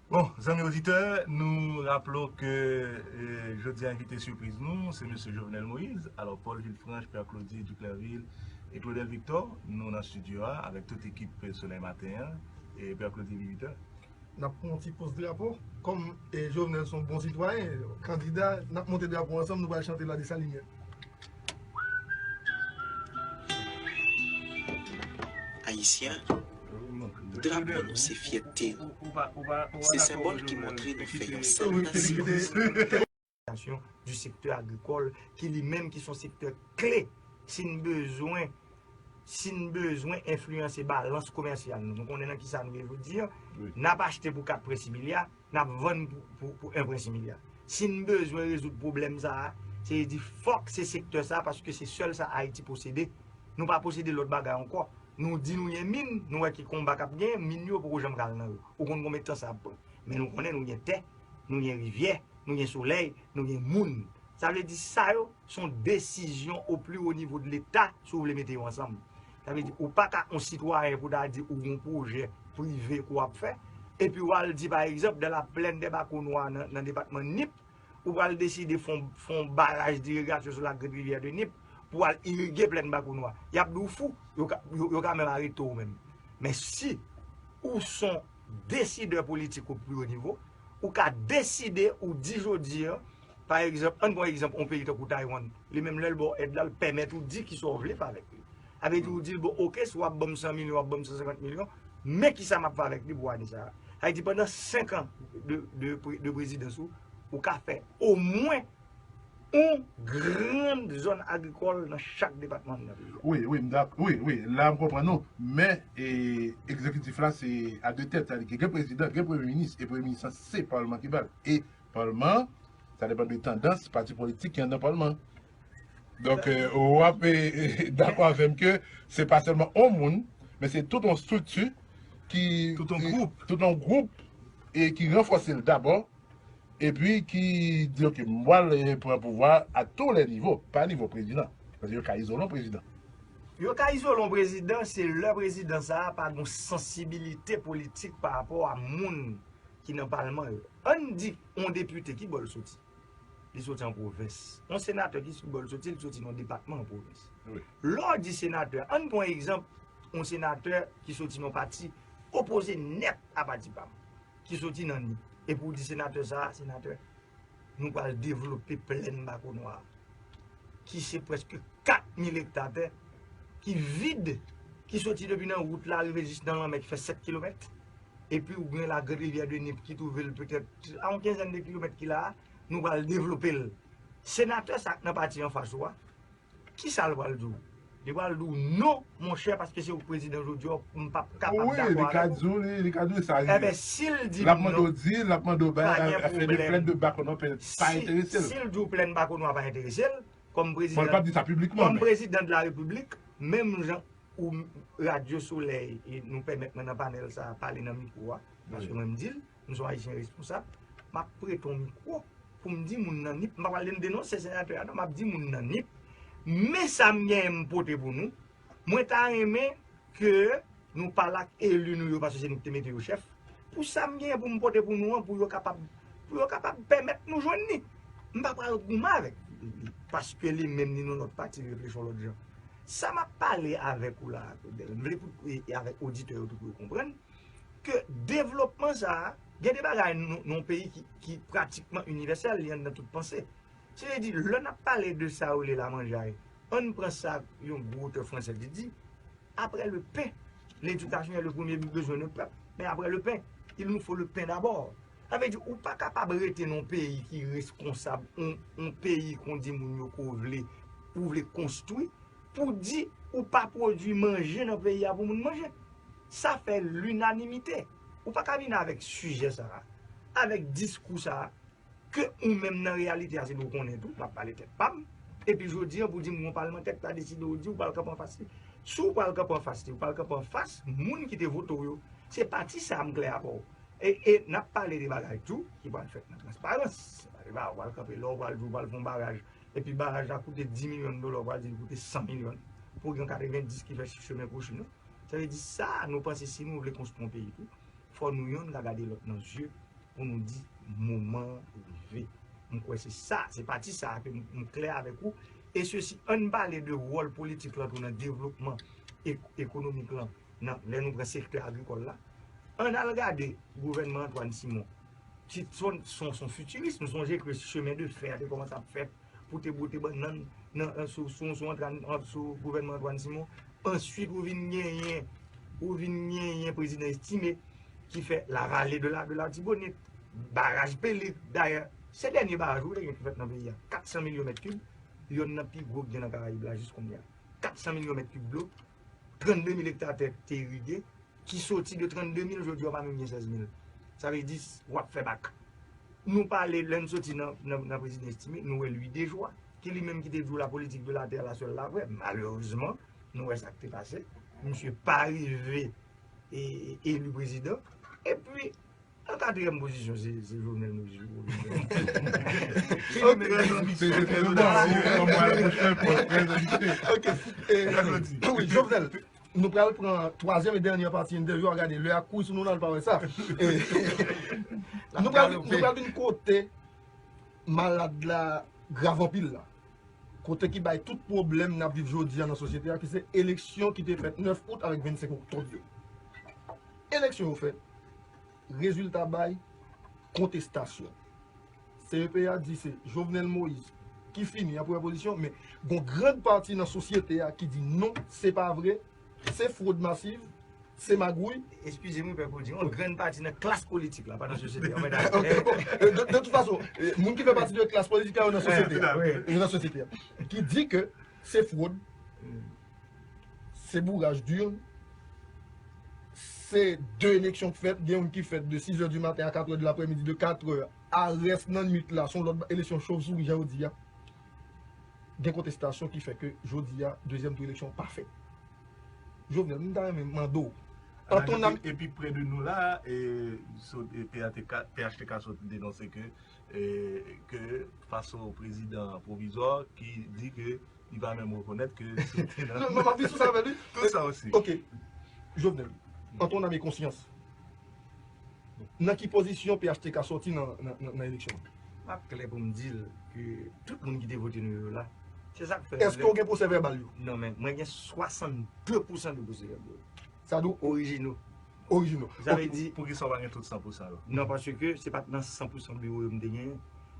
Bon, zanmi oditè, nou raple w ke, e, jodi a envite sipriz nou, se mesye Jovenel Moïse. Alò, Paul Villefranche, Pierre Claudy Duclerville e Claudel Victor, nou nan estidyo a, avèk tout ekip Solèy Maten an, e Pierre Claudy Victor. N ap pran yon ti poz drapo. Kòm, e, Jovenel se yon bon sitwayen, kandida, n ap monte drapo ansanm, nou pral chante La Desalinyen. Ayisyen, drapo nou se fyète nou. Se senbòl ki montre nou fè yon sèl nasyon. Du secteur agricole, ki li menm ki se yon sektè kle. Si n bezwen, si n bezwen enfliyanse balans komèsyal nou, nou konnen nan kisa nou ye jodi a, n ap achte pou kat pwen sis milya, n ap vann pou, pou, pou en pwen sis milya. Si n bezwen rezoud pwoblèm sa a, se di fòk se sektè sa a, paske se sèl sa Ayiti posede. Nou pa posede lòt bagay ankò. Nou di nou gen min, nou wè ki konba k ap genyen, min yo poko janm ka al nan yo. Ou konn konbyen tan sa ap pran. Men nou konnen nou gen tè, nou gen rivyè, nou gen solèy, nou gen moun. Sa vle di sa yo, se yon desizyon o pli wo nivo de Leta, si w vle mete yo ansanm. Sa vle di, ou pa ka yon sitwayen pou ta di ou gon pwojè prive ke w ap fè, epi w al di, pa egzanp, dans la plaine des Bakonwa nan, nan depatman Nip, ou pral deside fè yon, fè yon baraj dirigasyon sou la Grande Rivière de Nip pou al irige plèn Bakonwa. Y ap di w fou, yo ka, yo, yo ka menm arete w menm. Men si ou se yon desidè politik o pli wo nivo, ou ka deside, ou di jodi a, pa egzanp, ann pran egzanp yon peyi tankou Taiwan. Li menm lè l ba w èd la, l pèmèt ou di kisa w vle fè avèk li. Sa vle di ou di l, bon, oke, si w ap ban m san milyon, w ap ban m san senkant milyon, men kisa m ap fè avèk li pou ane sa a. Sa vle di pandan senk an de, de, pre- de prezidans ou, ou ka fè omwen yon grann zòn agrikòl nan chak depatman nan peyi a. Wi, wi, m dak- wi, wi, la m konprann ou. Men, e, egzekitif la se a de tèt, sa vle di gen prezidan, gen premye minis, e premye minis lan se palman ki ba l. E palman, sa depann de tandans pati politik ki anndan palman. Donk, e, w ap, e, e, dakò avè m ke se pa sèlman yon moun, men se tout yon estrikti ki Tout yon e, gwoup. Tout yon gwoup, e ki ranfòse l dabò, epi ki di, oke, m pral, e, pran pouvwa a tou lè nivo, pa nivo prezidan. Paske yo ka izole yon prezidan. Yo ka izole yon prezidan, se lè prezidan sa a pa gen sansibilite politik pa rapò a moun ki nan palman yo. Ann di, yon depite, ki bò l soti? Li soti an pwovens. Yon senatè, ki bò l soti? Li soti nan yon depatman an pwovens. Wi. Lè w di senatè, ann pran egzanp, yon senatè ki soti nan yon pati opoze nèt a pati pa m, ki soti nan Nip. Epi w di senatè sa a, senatè, nou pral devlope plèn Bakonwa a, ki se prèske kat mil ekta tè ki vid, ki soti depi nan wout la rive jis nan lanmè ki fè sèt kilomèt. Epi ou gen la Grande Rivière de Nip ki twouve l petèt a yon kenzèn de kilomèt ki la a, nou pral devlope l. Senatè sa k nan pati anfas ou a, kisa l pral di w? Li pral di w non, monchè, paske se ou k prezidan jodi a, m p ap kapab Wi, dakò li ka avèk ou. Di w, li, li ka di w sa rive. Ebyen, si l di L ap m mande non, w di, l ap mande w bay, pa gen afè de pwoblèm. Plèn de Bakonwa pa, pa Si, enterese l. Si l di w plèn Bakonwa pa enterese l, kòm Bon, l prezidan, p ap di sa piblikman, kòm men prezidan de la repiblik, menm jan ou m- Radyo Solèy, e nou pèmèt mwen nan panèl sa a pale nan mikwo a, paske Wi. Mwen m di l, m se yon ayisyen responsab, m ap prete yon mikwo pou m di moun nan Nip, m pa pral denonse senatè a non, m ap di moun nan Nip, men sa m genyen m pote pou nou, mwen ta renmen ke nou pale ak eli nou yo, paske se nou ki te mete yo chèf, pou sa m genyen pou m pote pou nou an, pou yo kapab, pou yo kapab pèmèt nou jwenn li. M pa pral goumen avèk li, paske li menm li nan lòt pati, li reflechi yon lòt jan. Sa m ap pale avèk ou la a, Claudel, m vle pou, e, e avèk oditè yo tou pou yo konprann, ke devlopman sa a, gen de bagay nan, nan yon peyi ki, ki pratikman inivèsèl, li anndan tout panse. Se vle di, lè n ap pale de sa yo rele lamanjay, ann pran sa yon gwo otè fransè te di, après le pain, l'éducation est le premier besoin de peuple, mais après le pain, il nous faut le pain d'abord. Sa vle di, ou pa kapab rete nan yon peyi ki reskonsab, yon, yon peyi kon di moun yo ke w vle, ou vle konstwi, pou di ou pa pwodui manje nan peyi a pou moun manje. Sa fè linanimite. Ou pa ka vin avèk sijè sa a, avèk diskou sa a, ke ou menm nan reyalite a, se dwe w konnen tou, m ap pale tèt pa m. Epi jodi a, pou di m yon palmantè k ta deside w di ou pral kanpe anfas li. Si w pral kanpe anfas li, ou pral kanpe anfas moun ki te vote w yo. Se pati sa a m klè avè w. E, e n ap pale de bagay tou ki pral fèt nan transparans. Se pa de bagay ou pral kanpe la, ou pral di ou pral fè yon baraj. Epi baraj la koute dis milyon dola, ou pral di li koute san milyon. Pou gen katrevendis ki fè chemen pou Chin. Sa vle di sa, nou panse si nou vle konstwi yon peyi tou, fò nou yonn ka gade lòt nan zye pou nou di moman an rive. M kwè se sa, se pati sa a ke m, m klè avèk ou. E sesi, ann pale de wòl politik lan tou nan devlopman ek- ekonomik lan, nan, lè nou pran sektè agrikòl la. Ann al gade gouvènman Antoine Simon. Ti, son, son, son fitiris, nou sonje ke chemen de fè te kòmanse ap fèt pou te bwote bannann nan, nan, sou, sou, sou, Antran- an- sou gouvènman Antoine Simon. Answit, ou vin genyen, ou vin genyen prezidan Estimé ki fè la vallée de la, de l'Artibonite, baraj Pelig. Dayè, se dènye baraj wi ki te gen ki fèt nan peyi a. Kat san milyon mèt kib, yonn nan pi gwo ki gen nan Karayib la jis kounye a. Kat san milyon mèt kib dlo, trannde mil ekta tè te irige, ki soti de trannde mil, jodi a w pa menm gen sèz mil. Sa vle di, w ap fè bak. Nou pale, lè n soti nan, nan, nan prezidan Estimé, nou wè Louis Déjoie, ki li menm ki te di w la politique de la terre, la seule la vraie. Malerezman, nou wè sa k te pase. Misye pa rive e, eli prezidan. Epi, an katriyèm pozisyon, se, se Jovenel Moïse. Ki li menm ki Se, se, se, se, bon, ou, ou, ou, ou, ou, ou, ou, Ok. E, Jean Claude. Wi, Jovenel. Nou pral pran twazyèm e dènye pati entèvyou a, gade, lè a kouri sou nou, n al pa wè sa. E, nou pral, nou pral vin kote malad la grav anpil la. Kote ki bay tout pwoblèm n ap viv jodi a nan sosyete a, ki se eleksyon ki te fèt nèf out avèk vennsenk oktòb yo. Eleksyon yo fèt, rezilta bay, kontestasyon. C E P a di se Jovenel Moïse ki fini an premyè pozisyon, men gon grann pati nan sosyete a ki di non, se pa vre, se fwod masiv, se magouy. Eskize m, Pè Pwodjig, yon grann pati nan klas politik la, pa nan sosyete a, mwen dakò. Ok, bon, euh, de, de tout fason, euh, moun ki fè pati de klas politik la, yo nan sosyete a. Wi. Yo nan sosyete a. Ki di ke se fwod, se bouraj d'urne, se de eleksyon k fèt, gen youn ki fèt de sis è di maten a kat è de laprèmidi, de kat è a rès nan nwit la, se yon lòt eleksyon chòvsouri, jan yo di a. Gen kontestasyon ki fè ke jodi a, dezyèm tou eleksyon pa fèt. Jovenel, m ta renmen mande w, an ton nam. Epi, epi pre de nou la, e, sot, e, P H T K, P H T K sot denonse ke, e, ke fason prezidan pwovizwa ki di ke li pa menm rekonèt ke sot te nan. Non, non, m ap vin sou sa avè li. Tout sa osi. Ok. Jovenel, an ton nam e konsyans, nan ki pozisyon P H T K sòti nan, nan, nan, nan eleksyon an? M ap klè pou m di l ke tout moun ki te vote nou yo la, se sa k fè. Èske w gen pwosè vèbal yo? Non, men mwen gen swasannde pousan de pwosè vèbal yo. Sa di w? Orijinal. Orijinal. Sa vle di, poukisa w pa gen tout san pousan yo? Non, paske se pa t nan san pousan biwo yo m te genyen.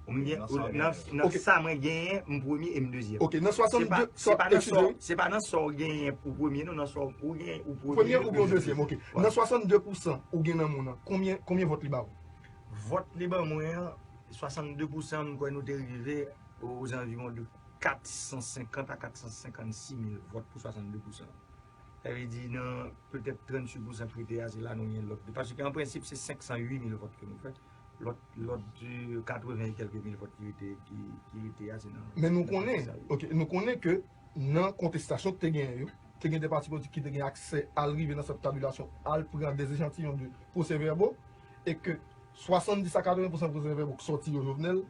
Ou m gen, nan sa w nan, genyen. Nan Ok. Sa mwen genyen, m premye e m dezyèm. Ok, nan swasannde, se pa, se pa nan sa, eskize m. Se pa nan sa w genyen ou premye, non, nan sa w genyen ou premye, premye ou byen dezyèm, ok. Vwala. Nan swasannde pousan ou gen nan moun nan, konbyen, konbyen vòt li ba ou? Vòt li ban mwen an, swasannde pousan, m kwè nou te rive aux environs de kat san senkant a kat san senkannsis mil vòt pou swasannde pousan. Sa vle di nan petèt tranntuit pousan ki rete a, se la nou gen lòt. Paske an prensip, se senk san uit mil vòt ke nou fè. Lòt, lòt, euh, katreven e kèlke mil vòt ki rete, ki, ki rete a, se nan, men nou konnen, ok, nou konnen ke nan kontestasyon ki te genyen yo, te gen de pati politik ki te gen aksè al rive nan sant tabilasyon, al pran de echantiyon de pwosè vèbo, e ke swasanndis a katreven pousan pwosè vèbo ki sòti yo, Jovenel,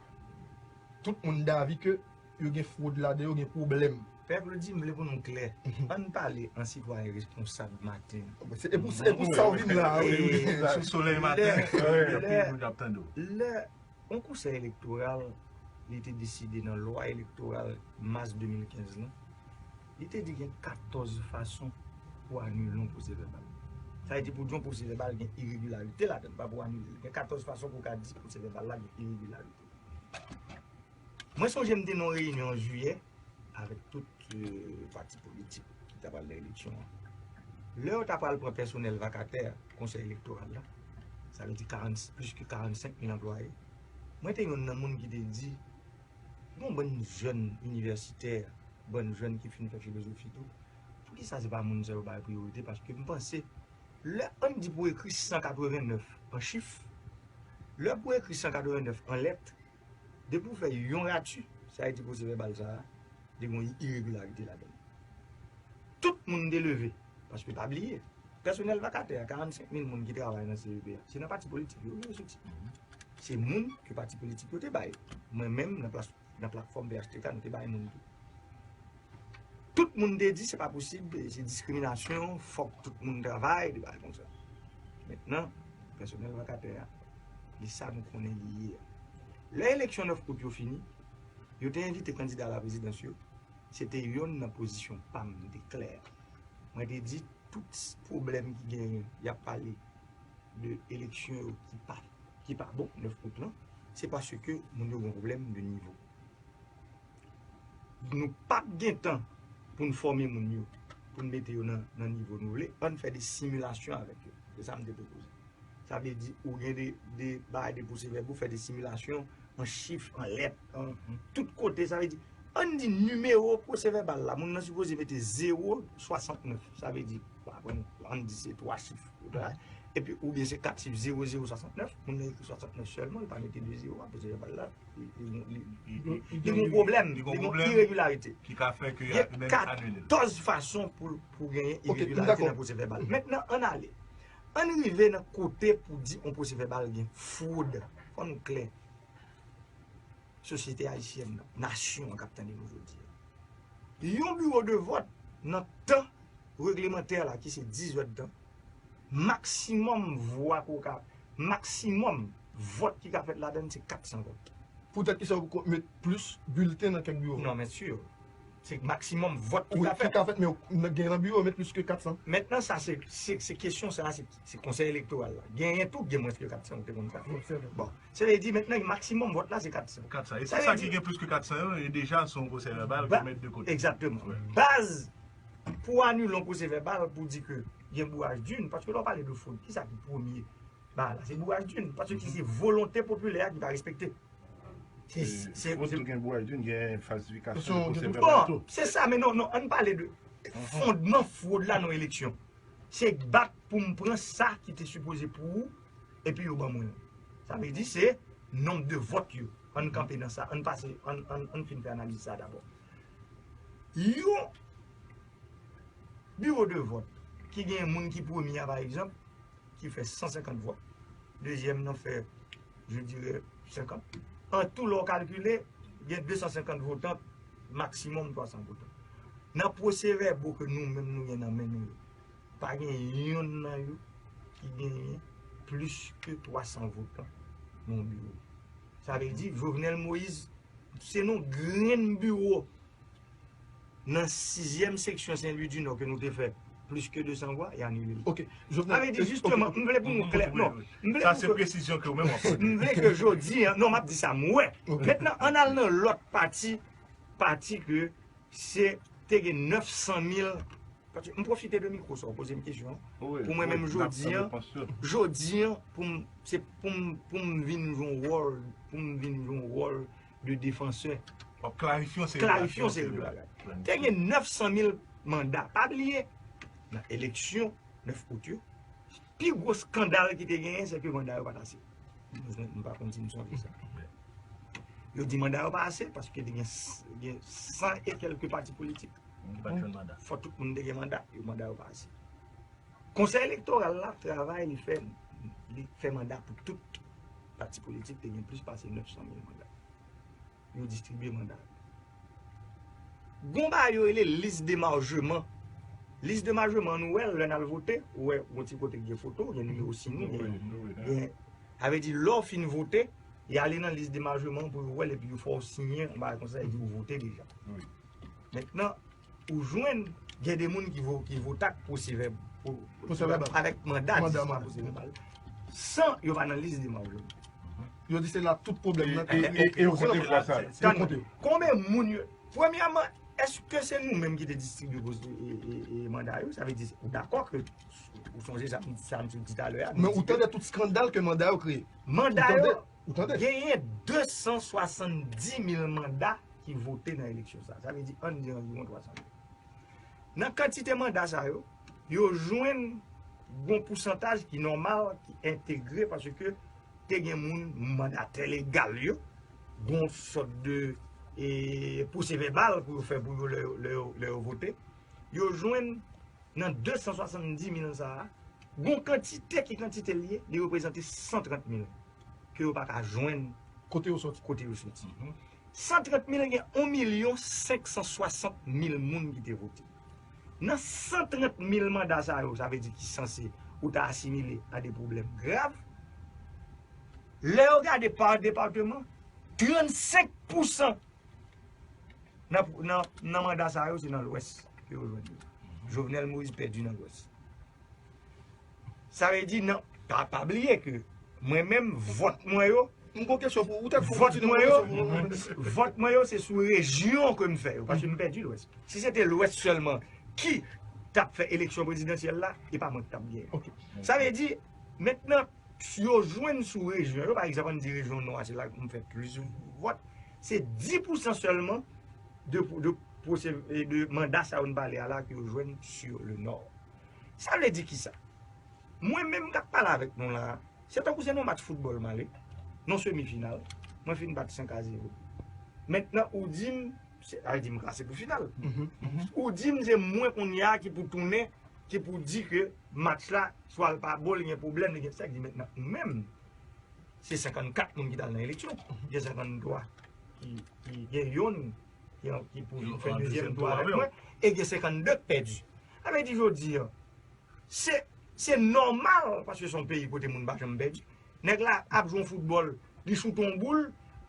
tout moun davi ke yo gen fwod ladan, yo gen pwoblèm. Pè Claudy, m vle pou nou klè. Mhm. Ann pale an sitwayen responsab maten. Se, e pou, e pou sa w vin la, wi, wi. Sou solèy maten, lè, lè, anpil moun ap tande w. Lè yon konsèy elektoral, li te deside nan lwa elektoral mas de mil kenz lan, li te di gen katòz fason pou anile yon pwosè vèbal. Sa vle di pou di yon pwosè vèbal gen iregilarite ladan l, pa pou anile l. Gen katòz fason pou w ka di pwosè vèbal la gen iregilarite. Mwen sonje m te nan yon reyinyon an jiyè avèk tout, euh, pati politik ki ta pral nan eleksyon an. Lè yo ta pral pran pèsonèl vakatè konsèy elektoral la, sa vle di karant, plis ke karannsenk mil anplwaye, mwen te yonn nan moun ki te di, gon bann jèn inivèsitè, bann jèn ki fin fè filozofi tou, poukisa se pa moun sa yo bay priyorite? Paske m panse, lè, ann di pou ekri san katreven nèf an chif, lè pou ekri san katreven nèf an lèt, depi w fè yon rati, sa vle di pwosè vèbal sa a, li gen yon iregilarite ladan l. Tout moun te leve, paske pa bliye, pèsonèl vakatè a, karannsenk mil moun ki travay nan C E P a, se nan pati politik yo, yo soti. Se moun ke pati politik yo te bay. Mwen menm, nan plas, nan platfòm P H T K, nou te bay moun tou. Tout moun te di se pa posib, se diskriminasyon, fòk tout moun travay, de bagay konsa. Mentnan, pèsonèl vakatè a, li sa nou konnen li ye a. Lè eleksyon nèf out yo fini, yo te envite kandida a la prezidans yo, se te yonn nan pozisyon pa m, li te klè. Mwen te di tout pwoblèm ki genyen, y ap pale de eleksyon yo ki pa, ki pa bon nèf out lan, se paske moun yo gen pwoblèm de nivo. Nou p ap gen tan pou n fòme moun yo, pou n mete yo nan, nan nivo nou vle, ann fè de similasyon avèk yo. Se sa m te pwopoze. Sa vle di, ou gen de, de bagay de pwosè vèb, ou fè de similasyon an chif, an lèt, an tout kote. Sa vle di, ann di nimewo pwosè vèbal la, moun nan sipoze mete zewo swasantnèf. Sa vle di, ann di se twa chif. Epi, oubyen se kat chif, zewo zewo swasantnèf, moun nan ekri swasantnèf sèlman, li pa mete de zewo a, pwosè vèbal la. Li, li, li, li, li gen yon pwoblèm, li gen yon iregilarite. Ki ka fè ke y a menm anile l. Gen katòz fason pou, pou genyen iregilarite nan pwosè vèbal. Mentnan, ann ale. Ann rive nan kote pou di yon pwosè vèbal gen fwod. Fò nou klè. Sosyete ayisyèn nan, nasyon an k ap tande nou jodi a. Yon biwo de vòt nan tan Reglemantè la ki se dizuit tan, maksimòm vwa ke w ka, maksimòm vòt ki ka fèt ladan l se kat san vòt. Poutèt ki sa ou met plis bilten nan kèk biwo? Non, men si. Se maksimòm vòt ki ka fèt. Ki ka fèt, men gen nan biwo yo met plis ke kat san. Mentnan sa, se se se kesyon sa, se se konsèy elektoral la. Genyen tou gen mwens ke kat san, ou te konn sa. Bon, se vle di mentnan maksimòm vòt la se kat san. Kat san. E tout sa ki gen plis ke kat san yo, e deja se yon pwosè vèbal ki met de kote. Egzakteman. Baz pou anile yon pwosè vèbal pou di ke gen bouraj d'une, paske lè w pale de fwod, kisa ki premye bagay la? Se bouraj d'une, paske se volonte popilè a ki pa respekte. Se, se, se, gen bouraj d'une, gen falsifikasyon de pwosè vèbal tou. Se sa, men non, non, ann pale de fondman fwod la nan eleksyon. Se bat pou m pran sa ki te sipoze pou ou, epi yo ban mwen l. Sa vle di se nonb de vòt yo. Ann kanpe nan sa, ann pase, ann, ann, ann fin fè analiz sa dabò. Yon biwo de vòt ki gen moun ki premye a, pa egzanp, ki fè san senkant vwa. Dezyèm nan fè, je dirais, senkant. An tou, lè w kalkile, gen de san senkant votan, maksimòm twa san votan. Nan pwosevèbo ke nou menm nou gen nan men nou yo, pa gen yonn nan yo ki genyen plis ke twa san votan nan yon biwo. Sa vle di, Jovenel Moïse, se nan yon grenn biwo nan sizyèm seksyon Sen Lwi di Nò ke nou te fè plis ke de san vwa, y anile l. Ok. Sa vle di, jisteman, m vle pou nou klè. Non, m vle pou ke. Sa se presizyon ke ou menm w ap pote. M vle ke jodi a, non, m ap di sa m wè. Mentnan, ann al nan lòt pati, pati ke se te gen nèf san mil. Paske m pwofite de mikwo sa w poze m kesyon an. Pou mwen menm jodi an, jodi an, pou m, se pou m, pou m vin jwe yon wòl, pou m vin jwe yon wòl de defansè. W ap klarifye yon seri de bagay. Te gen nèf san mil manda. Pa bliye, nan eleksyon nèf out yo, pi gwo eskandal ki te genyen, se ke manda yo pa t ase. M pa konn si nou sonje sa. Yo di manda yo pa ase paske te gen, gen san e kèlke pati politik. Ki pa t jwenn manda. Fò tout moun te gen manda, yo manda yo pa ase. Konsèy elektoral la, travay li fè, li fè manda pou tout pati politik, te gen plis pase nèf san mil manda. Yo distribye manda. Gon bagay yo rele lis demarjeman. Lis demarjeman, nou wè l lè n al vote, ou wè yon ti kote ki gen foto, gen nimewo siy nou, gen, gen, sa vle di lè w fin vote, y ale nan lis demarjeman pou yo wè l epi yo fè w siyen yon bagay konsa, epi ou vote deja. Mentnan, ou jwenn gen de moun ki vo, ki vote ak pwosevèb, pwosevèb avèk manda, disons, pwosevèbal, san yo pa nan lis demarjeman. Yo di se la tout pwoblèm nan te. E, e, e yo konte vwa sa. Yo konte. Konbyen moun yo? Premyèman, èske se nou menm ki te distribye manda yo? Sa vle di, ou dakò ke, ou sonje sa m di talè a. Men ou tande tout eskandal ke manda yo kreye. Manda yo, genyen de san swasanndis mil manda ki vote nan eleksyon sa. Sa vle di, ann di anviwon twa san mil. Nan kantite manda sa yo, yo jwenn yon pousantaj ki nòmal, ki entegre, paske te gen moun, mandatè legal yo, yon sòt de e, pwosevèbal pou yo fè pou yo lè, lè, lè yo vote. Yo jwenn nan de san swasanndis mil sa a, yon kantite ki kantite l ye, li reprezante san trant mil ke yo pa ka jwenn kote yo soti. Kote yo soti. San trant mil gen yon milyon senk san swasant mil moun ki te vote. Nan san trant mil manda sa yo, sa vle di ki sanse ou ta asimile a de pwoblèm grav. Lè yo gade pa depatman, trannsenk pousan nan, nan, nan manda sa yo, se nan Lwès ke yo jwenn yo. Jovenel Moïse pèdi nan Lwès. Sa vle di, nan, pa, pa bliye ke mwen menm, vòt mwen yo, m gon kesyon pou ou, ou tèt fò, vòt mwen yo, vòt mwen yo, se sou rejyon ke m fè yo, paske m pèdi Lwès. Si se te Lwès sèlman ki t ap fè eleksyon prezidansyèl la, e pa mwen ki t ap genyen. Sa vle di, mentnan, yo jwenn sou rejyon yo, pa egzanp, ann di rejyon Nò a, se la m fè plis vòt, se dis pousan sèlman de, de, de manda sa yo n pale a la ke yo jwenn sur le Nord. Sa vle di kisa? Mwen menm k ap pale avèk nou la a, se tankou se nan match foutbòl m ale, nan semi final, mwen fin bat senk a zewo. Mentnan, ou di m, se, a di m klase pou final. Ou di m se mwen kounye a ki pou tounen, ki pou di ke match la, swa l pa bon, li gen pwoblèm, li gen sa, ki di mentnan, ou menm, se senkannkat moun ki t al nan eleksyon, gen senkanntwa ki, ki gen yonn ki, ki pou vin fè dezyèm tou avèk mwen, e gen senkannde k pèdi. Sa vle di jodi an, se, se nòmal, paske se yon peyi kote moun pa janm pèdi. Nèg la ap jwe yon foutbòl, li choute yon boul,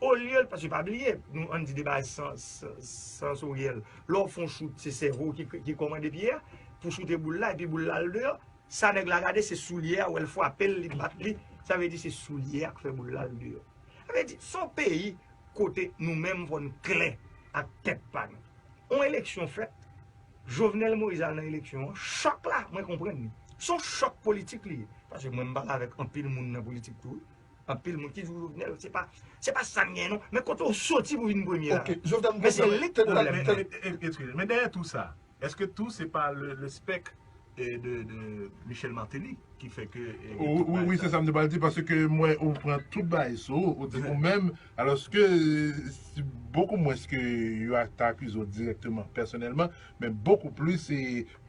olye, paske pa bliye, nou ann di de bagay sans, sansoryèl. Lè w fè yon chout, se sèvo ki, ki kòmande pye a pou choute boul la, epi boul la al deyò. Sa nèg la gade, se soulye a, wè l frape l, li bat li. Sa vle di se soulye a k fè boul la al deyò. Sa vle di, se yon peyi kote nou menm fò n klè ak tèt pa nou. On eleksyon fèt, Jovenel Moïse al nan eleksyon an, chòk la, mwen konprann li. Se yon chòk politik li ye. Paske mwen m pale avèk anpil moun nan politik tou, wi. Anpil moun ki di Jovenel, se pa, se pa sa n gen non. Men kote w soti pou vin premye la? Ok, Jovenel, Men se li k pwoblèm nan. Eskize, men dèyè tou sa, èske tou se pa le, le spèk eh, de, de Michel Martelly ki fè ke eh, Wi, wi, se sa m te pral di, paske mwen ou pran tout bagay sou ou, ou di ou menm, alòske bokou mwens ke yo ta akize w dirèkteman, pèsonèlman, men bokou plis se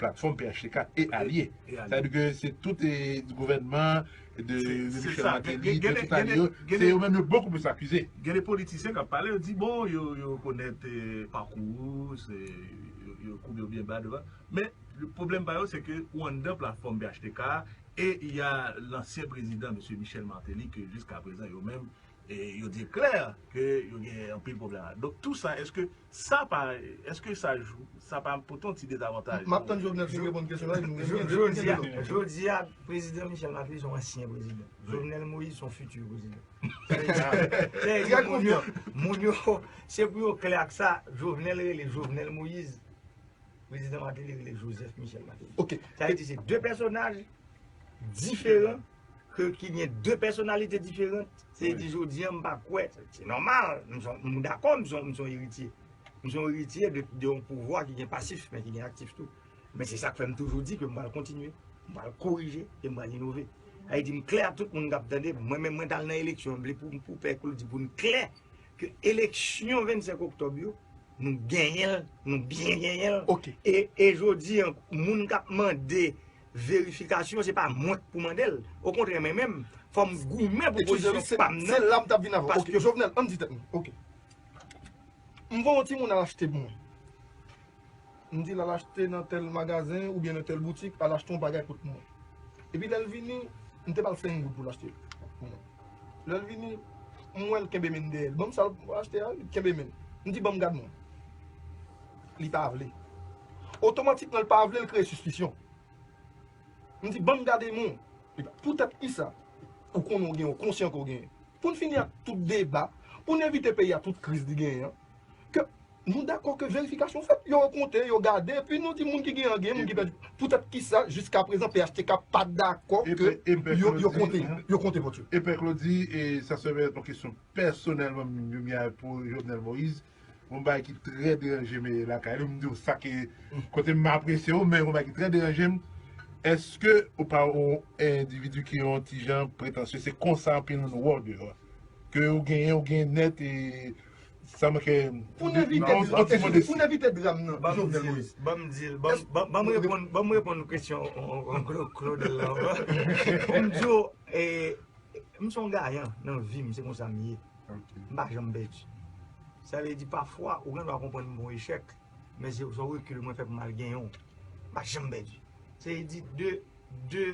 platfòm P H T K e alye. Sa vle di ke se tout eh, gouvènman, de, de Michel Martelly, de tout alye yo, se yo menm yo bokou plis akize. Gen de politisyen k ap pale, yo di bon, yo, yo konèt eh, pakou, se, yo, yo koube yo byen ba devan. Men pwoblèm pa yo, se ke ou anndan platfòm P H T K a, e y a lansyen prezidan, mesye Michel Martelly, ke jiska prezan yo menm, e yo di klè ke yo gen anpil pwoblèm la. Donk tou sa, èske sa pa, èske sa, sa pa pote yon ti dezavantaj? M ap tann Jovenel fin reponn kesyon la, nou gen Jodi a, jodi a, prezidan Michel Martelly se yon ansyen prezidan. Jovenel Moïse se yon fiti prezidan. Sa vle di, moun yo, se pou yo klè ak sa, Jovenel rele Jovenel Moïse, prezidan Martelly rele Joseph Michel Martelly. Ok. Sa vle di se de pèsonaj diferan, ke, ki gen de pèsonalite diferan. Se di jodi an, m pa kwè, se nòmal, m dakò, m se yon eritye. M se yon eritye de, de yon pouvwa ki gen pasif, men ki gen aktif tou. Men se sa k fè m toujou di ke m pral kontinye, m pral korije e m pral inove. Sa vle di m klè ak tout moun k ap tande m, mwen menm mwen t al nan eleksyon, m vle pou, pou pèp yo di pou n klè ke eleksyon vennsenk oktòb yo, nou genyen l, nou byen genyen l. Ok. E, e jodi an, moun k ap mande verifikasyon, se pa mwen k pou mande l. Okontrè, mwen menm, fò m goumen pou pozisyon pa m nan. Se la m t ap vin avè w. Ok, Jovenel, ann di tèt nou. Ok. M voye yon timoun al achte pou mwen. M di l al achte nan tèl magazen oubyen nan tèl boutik, al achte yon bagay pou mwen. Epi lè l vini, m te ba l senk goud pou l achte l pou mwen. Lè l vini, m wè l kenbe men dèyè l. Ban m sa l achte a, li kenbe men. M di ban m gad mwen. Li pa vle. Otomatikman, l pa vle, l kreye sispisyon. M di ban m gade men w. Poutèt kisa? Ou konnen w genyen, ou konsyan ke w genyen. Pou n fini ak tout deba, pou n evite peyi a tout kriz li genyen an, ke nou dakò ke verifikasyon fèt. Yo konte, yo gade, epi nou di moun ki genyen an genyen, moun ki pèdi. Poutèt kisa, jiska prezan, P H T K pa dakò ke yo, yo konte, yo konte vòt yo? E Pè Claudy, e sa se yon kesyon pèsonèlman m gen pou Jovenel Moïse. Yon bagay ki trè deranje m lakay li, m di w sa ke kote m apresye w, men yon bagay ki trè deranje m. Èske ou pa yon endividi ki yon ti jan pretansye? Se konsa anpil moun wè w deyò. Ke ou genyen, ou genyen nèt e sa manke Pou n evite, pou n evite dram nan, Jovenel Moïse. Ban m di l, ban m reponn, ban m reponn kesyon Claudel la. Pou m di w, e, M se yon gayan nan vi m, se konsa m ye. M pa janm pèdi. Sa vle di pafwa ou gen dwa konprann m gon echèk, men se yon rekil mwen fè pou m al genyen w. M pa janm pèdi. Se vle di de, de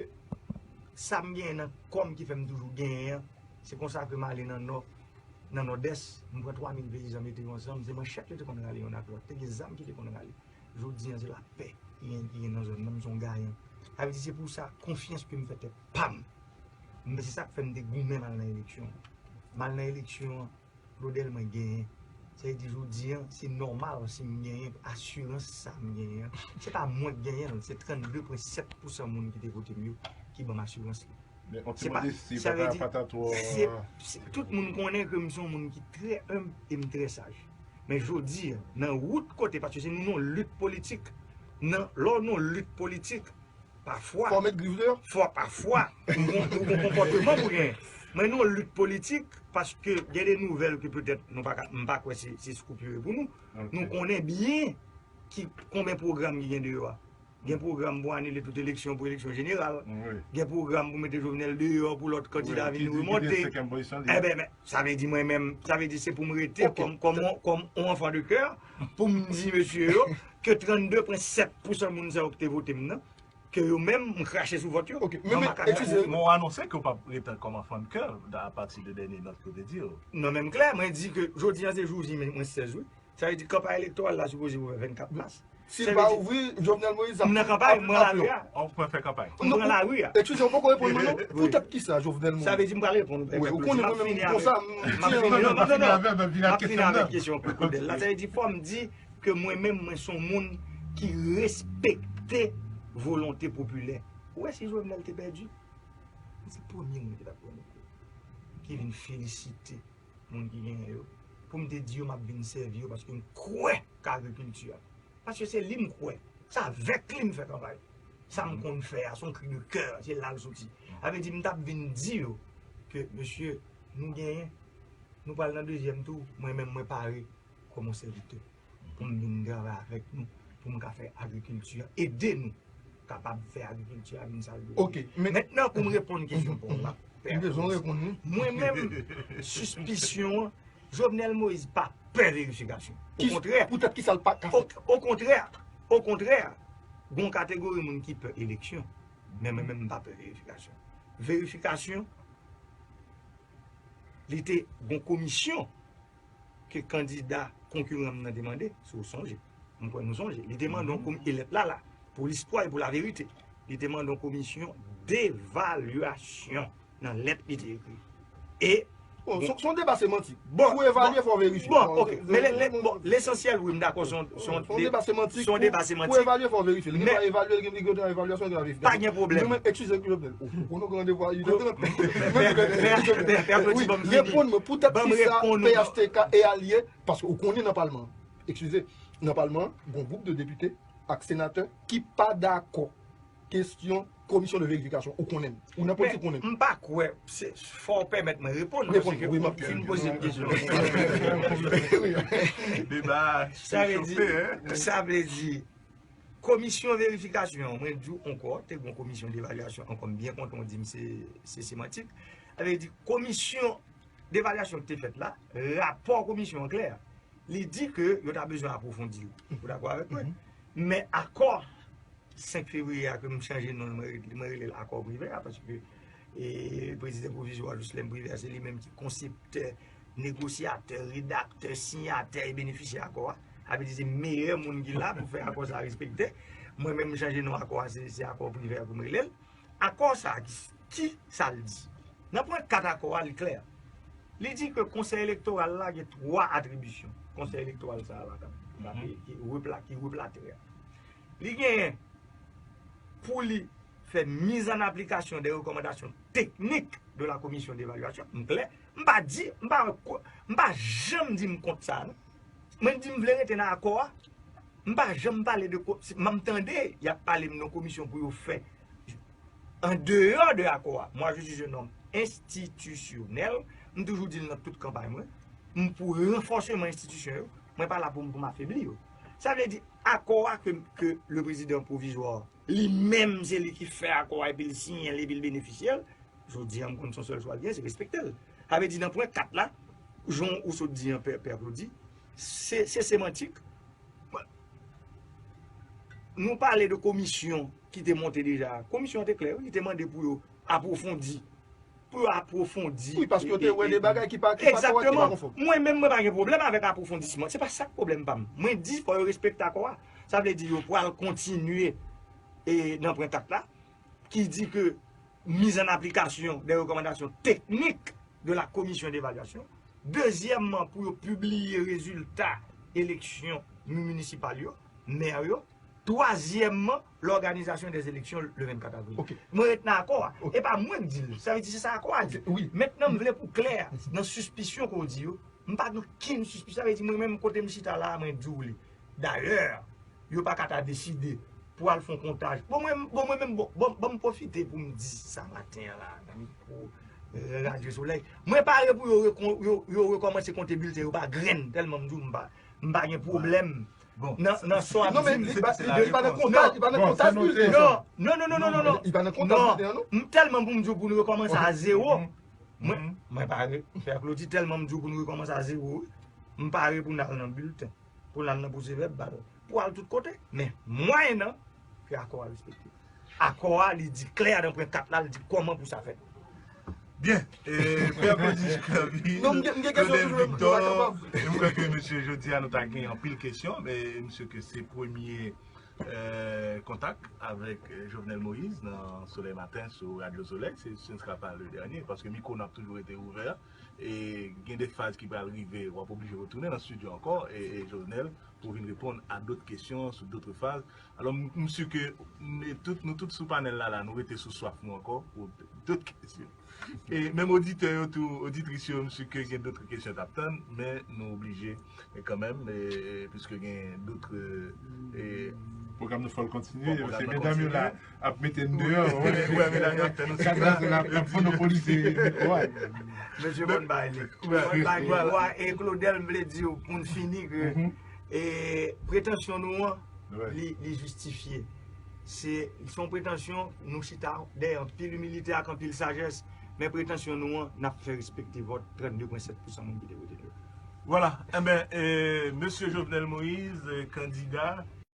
sa m genyen nan kò m ki fè m toujou genyen an, se konsa ke m ale nan nò, nan nòdès, m pran twa mil peyizan mete yo ansanm, se manchèt yo te konn rale youn ak lòt, te gen zam ki te konn rale. Jodi an se lapè ki gen, ki gen nan zòn nan, m se yon gayan. Sa vle di se pou sa konfyans ke m fè tèt pa m. Men se sa k fè m te goumen m al nan eleksyon an. M al nan eleksyon an, Claudel mwen genyen. Sa vle di jodi an, se nòmal si m genyen asirans sa m genyen an. Se pa mwen k genyen l, se trannde pwen sèt pousan moun ki te vote m yo ki ban m asirans lan. Men yon ti modesti, pa ta, pa ta twò. Tout moun konnen ke m se yon moun ki trè enb e m trè saj. Men jodi an, nan wout kote, paske se nou nan lit politik, nan, lè w nan lit politik, pafwa. Fò w met grif deyò. Fò, pafwa, ou gon, ou gon konpòteman pou genyen. Men nou nan lit politik, paske gen de nouvèl ke petèt nou pa ka, m pa kwè se, se scoop yo ye pou nou. Nou konnen byen ki, konbyen pwogram ki gen deyò a. Gen pwogram pou anile tout eleksyon pou eleksyon jeneral. Gen pwogram pou mete Jovenel deyò pou lòt kandida vin remonte. Enben, men, sa vle di mwen menm, sa vle di se pou m rete kòm, kòm, kòm yon anfan de kè, pou m di mesye yo ke trannde pwen sèt pousan moun sa yo ki te vote m nan, ke yo menm, m krache sou vòt yo. Ok, men, men, eskize. Mwen anonse ke w p ap rete kòm enfant de chœur apati de dènye nòt ke w te di yo. Non, men m klè, mwen di ke jodi a se jou di mwen sèz, wi. Sa vle di kanpay elektoral la sipoze ouvè vennkat mas. Si l pa ouvri, Jovenel Moïse ap. M nan kanpay, mwen lari a. Ou pran fè kanpay. M pran lari a. Eskize, ou poko reponn mwen non. Poutèt kisa Jovenel Moïse? Sa vle di m pral reponn ou. Wi, ou konnen mwen menm konsa. M ap fini avèk, m ap fini avèk kesyon Claudel la. Sa vle di fò m di ke mwen menm mwen se yon moun ki rès ki respekte volonte popilè. Ou wè si Jovenel te pèdi, se premye moun ki t ap pran mikwo, ki vin felisite moun ki genyen yo, pou m te di yo m ap vin sèvi yo paske m kwè k agrikilti a. Paske se li m kwè. Se avèk li m fè kanpay. Sa m konn fè a, se yon kri de kè, se la l soti. Sa vle di m t ap vin di yo ke mesye, nou genyen, nou pral nan dezyèm tou, mwen menm mwen pare kòm yon sèvitè pou m vin travay avèk nou, pou m ka fè agrikilti a, ede nou kapab fè agrikilti a vin sa l dwe ye. Mentnan pou m reponn kesyon pa w la, Pè Claude, mwen menm, sispisyon an, Jovenel Moïse pa pè verifikasyon. Okontrè, okontrè, okontrè, gen yon kategori moun ki pè eleksyon, men mwen menm m pa pè verifikasyon. Verifikasyon, li te gen yon komisyon ke kandida konkiran m nan te mande, si w sonje. M kwè nou sonje. Li te mande yon komi, e lèt la la, pou listwa e pou laverite. Li te mande yon komisyon devalyasyon nan lèt li te ekri. E. Bon, se yon deba semantik. Bon, pou evalye, fò verifye. Bon, ok. Men bon, lesansyèl, wi, m dakò, se yon deba semantik. Se yon deba semantik. Pou evalye, fò verifye. Li gen dwa evalyasyon, li gen dwa evalyasyon, li gen dwa verifye. Pa gen pwoblèm. Men, eskize, Claudel. Ou konnen w gen randevou a uit è. Reponn mwen, poutèt kisa P H T K e alye, paske ou konnen nan palman an, eskize, nan palman an, gen yon gwoup de depite ak senatè ki pa dakò kesyon komisyon de verifikasyon, ou konnen l. Ou nan politik, ou konnen l. M pa kwè, fò w pèmèt mwen reponn, paske ou fin poze m kesyon. Deba chofe, hein? Sa vle di, komisyon verifikasyon an, mwen di w ankò, te gen yon komisyon devalyasyon ankò, m byen kontan w di m se semantik. Sa vle di, komisyon devalyasyon ki te fèt la, rapò komisyon an klè. Li di ke yo ta bezwen apwofondi l. Ou dakò avèk mwen? Men akò senk fevriye a ke m chanje non l, mwen rele l akò Privè a, paske e, prezidan pwovizwa Jocelerme Privert, se li menm ki konseptè, negosyatè, redaktè, siyatè e benefisyè akò a. Sa vle di se meyè moun ki la pou fè akò sa a respekte. Mwen menm m chanje non akò a, se, se akò Privè pou m rele l. Akò sa a, ki, ki sa l di? Nan pwen kat akò a, li klè. Li di ke Konsèy Elektoral la gen twa atribisyon. Konsèy Elektoral sa a la, ki, ki, ki replatè a. Li genyen pou li fè mise en application des recommandations techniques de la commission d'évaluation. M klè, m pa di, m pa, m pa janm di m kont sa, non. Mwen di m vle rete nan akò a. M pa janm pale de, m tande y ap pale m nan komisyon pou yo fè en dehors de akò a. Moi, je suis un homme institutionnel. M toujou di l nan tout kanpay mwen. M pou ranfòseman enstitisyon yo. Mwen pa la pou m, pou m afebli yo. Sa vle di, akò a ke, ke le prezidan pwovizwa, li menm, se li ki fè akò a epi l siyen l epi l benefisye l, jodi a, m konn se yon sèl chwa l gen, se respekte l. Sa vle di, nan pwen kat la, jan ou sot di an, Pè, Pè Claudy, se, se semantik. Nou pale de komisyon ki te monte deja. Komisyon an te klè, wi, li te mande pou yo apwofondi. Pou yo apwofondi. Wi, paske yo te wè de bagay ki pa, ki pa kòrèk, ki pa konfòm. Mwen menm, mwen pa gen pwoblèm avèk apwofondisman. Se pa sa k pwoblèm pa m. Mwen di, fò yo respekte akò a. Sa vle di, yo pral kontinye e nan pwen kat la, ki di ke mise en application des recommandations techniques de la commission d'évaluation. Dezyèmman, pou yo pibliye rezilta eleksyon minisipal yo, mè yo. Twazyèmman, lòganizasyon dè eleksyon le vennkat avril. Mwen ret nan akò a. E pa mwen k di l. Sa vle di se sa akò a di. Mentnan, m vle pou w klè nan sispisyon ke w di yo. M pa gen okenn sispisyon. Sa vle di mwen menm kote m chita la a, mwen di w li. Dayè, yo pa ka ta deside pou al fè yon kontaj. Bon, mwen, bon, mwen menm, bon, bon, ban m pwofite pou m di sa maten an la, nan mikwo, euh, Radyo Solèy. Mwen pare pou yo, rekon- yo, yo rekòmanse konte bilten yo pa grenn, tèlman m di w m pa, m pa gen pwoblèm nan, nan sa w ap di m. Non, men li pa, li pa nan kontaj, li pa nan kontaj bilten. Non, non, non, non, non, non. Li pa nan kontaj bilten an, non. M tèlman pou m di w pou nou rekòmanse a zewo. Mwen, mwen pare, Pè Claudy, tèlman m di w pou nou rekòmanse a zewo, wi. M pare pou n al nan bilten. Pou l al nan pwosevèb, ba l. Pou al tout kote. Men, mwayennan ke akò a respekte. Akò a, li di klè nan pwen kat la, li di kòman pou sa fèt. Byen, e, Pè Prodiche Clampy, Non, m gen- m gen kesyon Claudel toujou, m Victor, pa kapab. e m kwè ke mesye jodi a nou ta gen anpil kesyon, men misye ke se premye e, kontak avèk e, Jovenel Moïse nan Solèy Maten sou Radyo Solèy, se ce ne sera pas le dernier, paske mikwo n ap toujou rete ouvè, e gen de faz ki pral rive, w ap oblije retounen nan estidyo ankò, e, e Jovenel, pou vin reponn a dòt kesyon sou dòt faz. Alò, m m si ke n- tout, nou tout sou panèl la, la, nou rete sou swaf nou ankò pou dòt kesyon. E menm oditè yo tou, oditris yo, m si ke gen dòt kesyon t ap tann, men nou oblije e kanmenm, e, e, piske gen dòt e, Pwogram nou fòl kontinye, Bon, pwogram paske nan medam yo la kontinye. Ap mete n deyò. Wè, medam yo ap fè nou Kadraz la ap monopolize mikwo a. Mesye Von Bay li. Wè, Von Bay li. wè. Wa, e Claudel, m vle di w, pou n fini, ke e, pretansyon nou an, Wè. li, li jistifye. Se se yon pretansyon, nou chita dèyè anpil imilite ak anpil sajès, men pretansyon nou an, n ap fè respekte vòt trannde pwen sèt pousan moun ki te vote nou. Vwala, enben, e, mesye Jovenel Moïse, e, kandida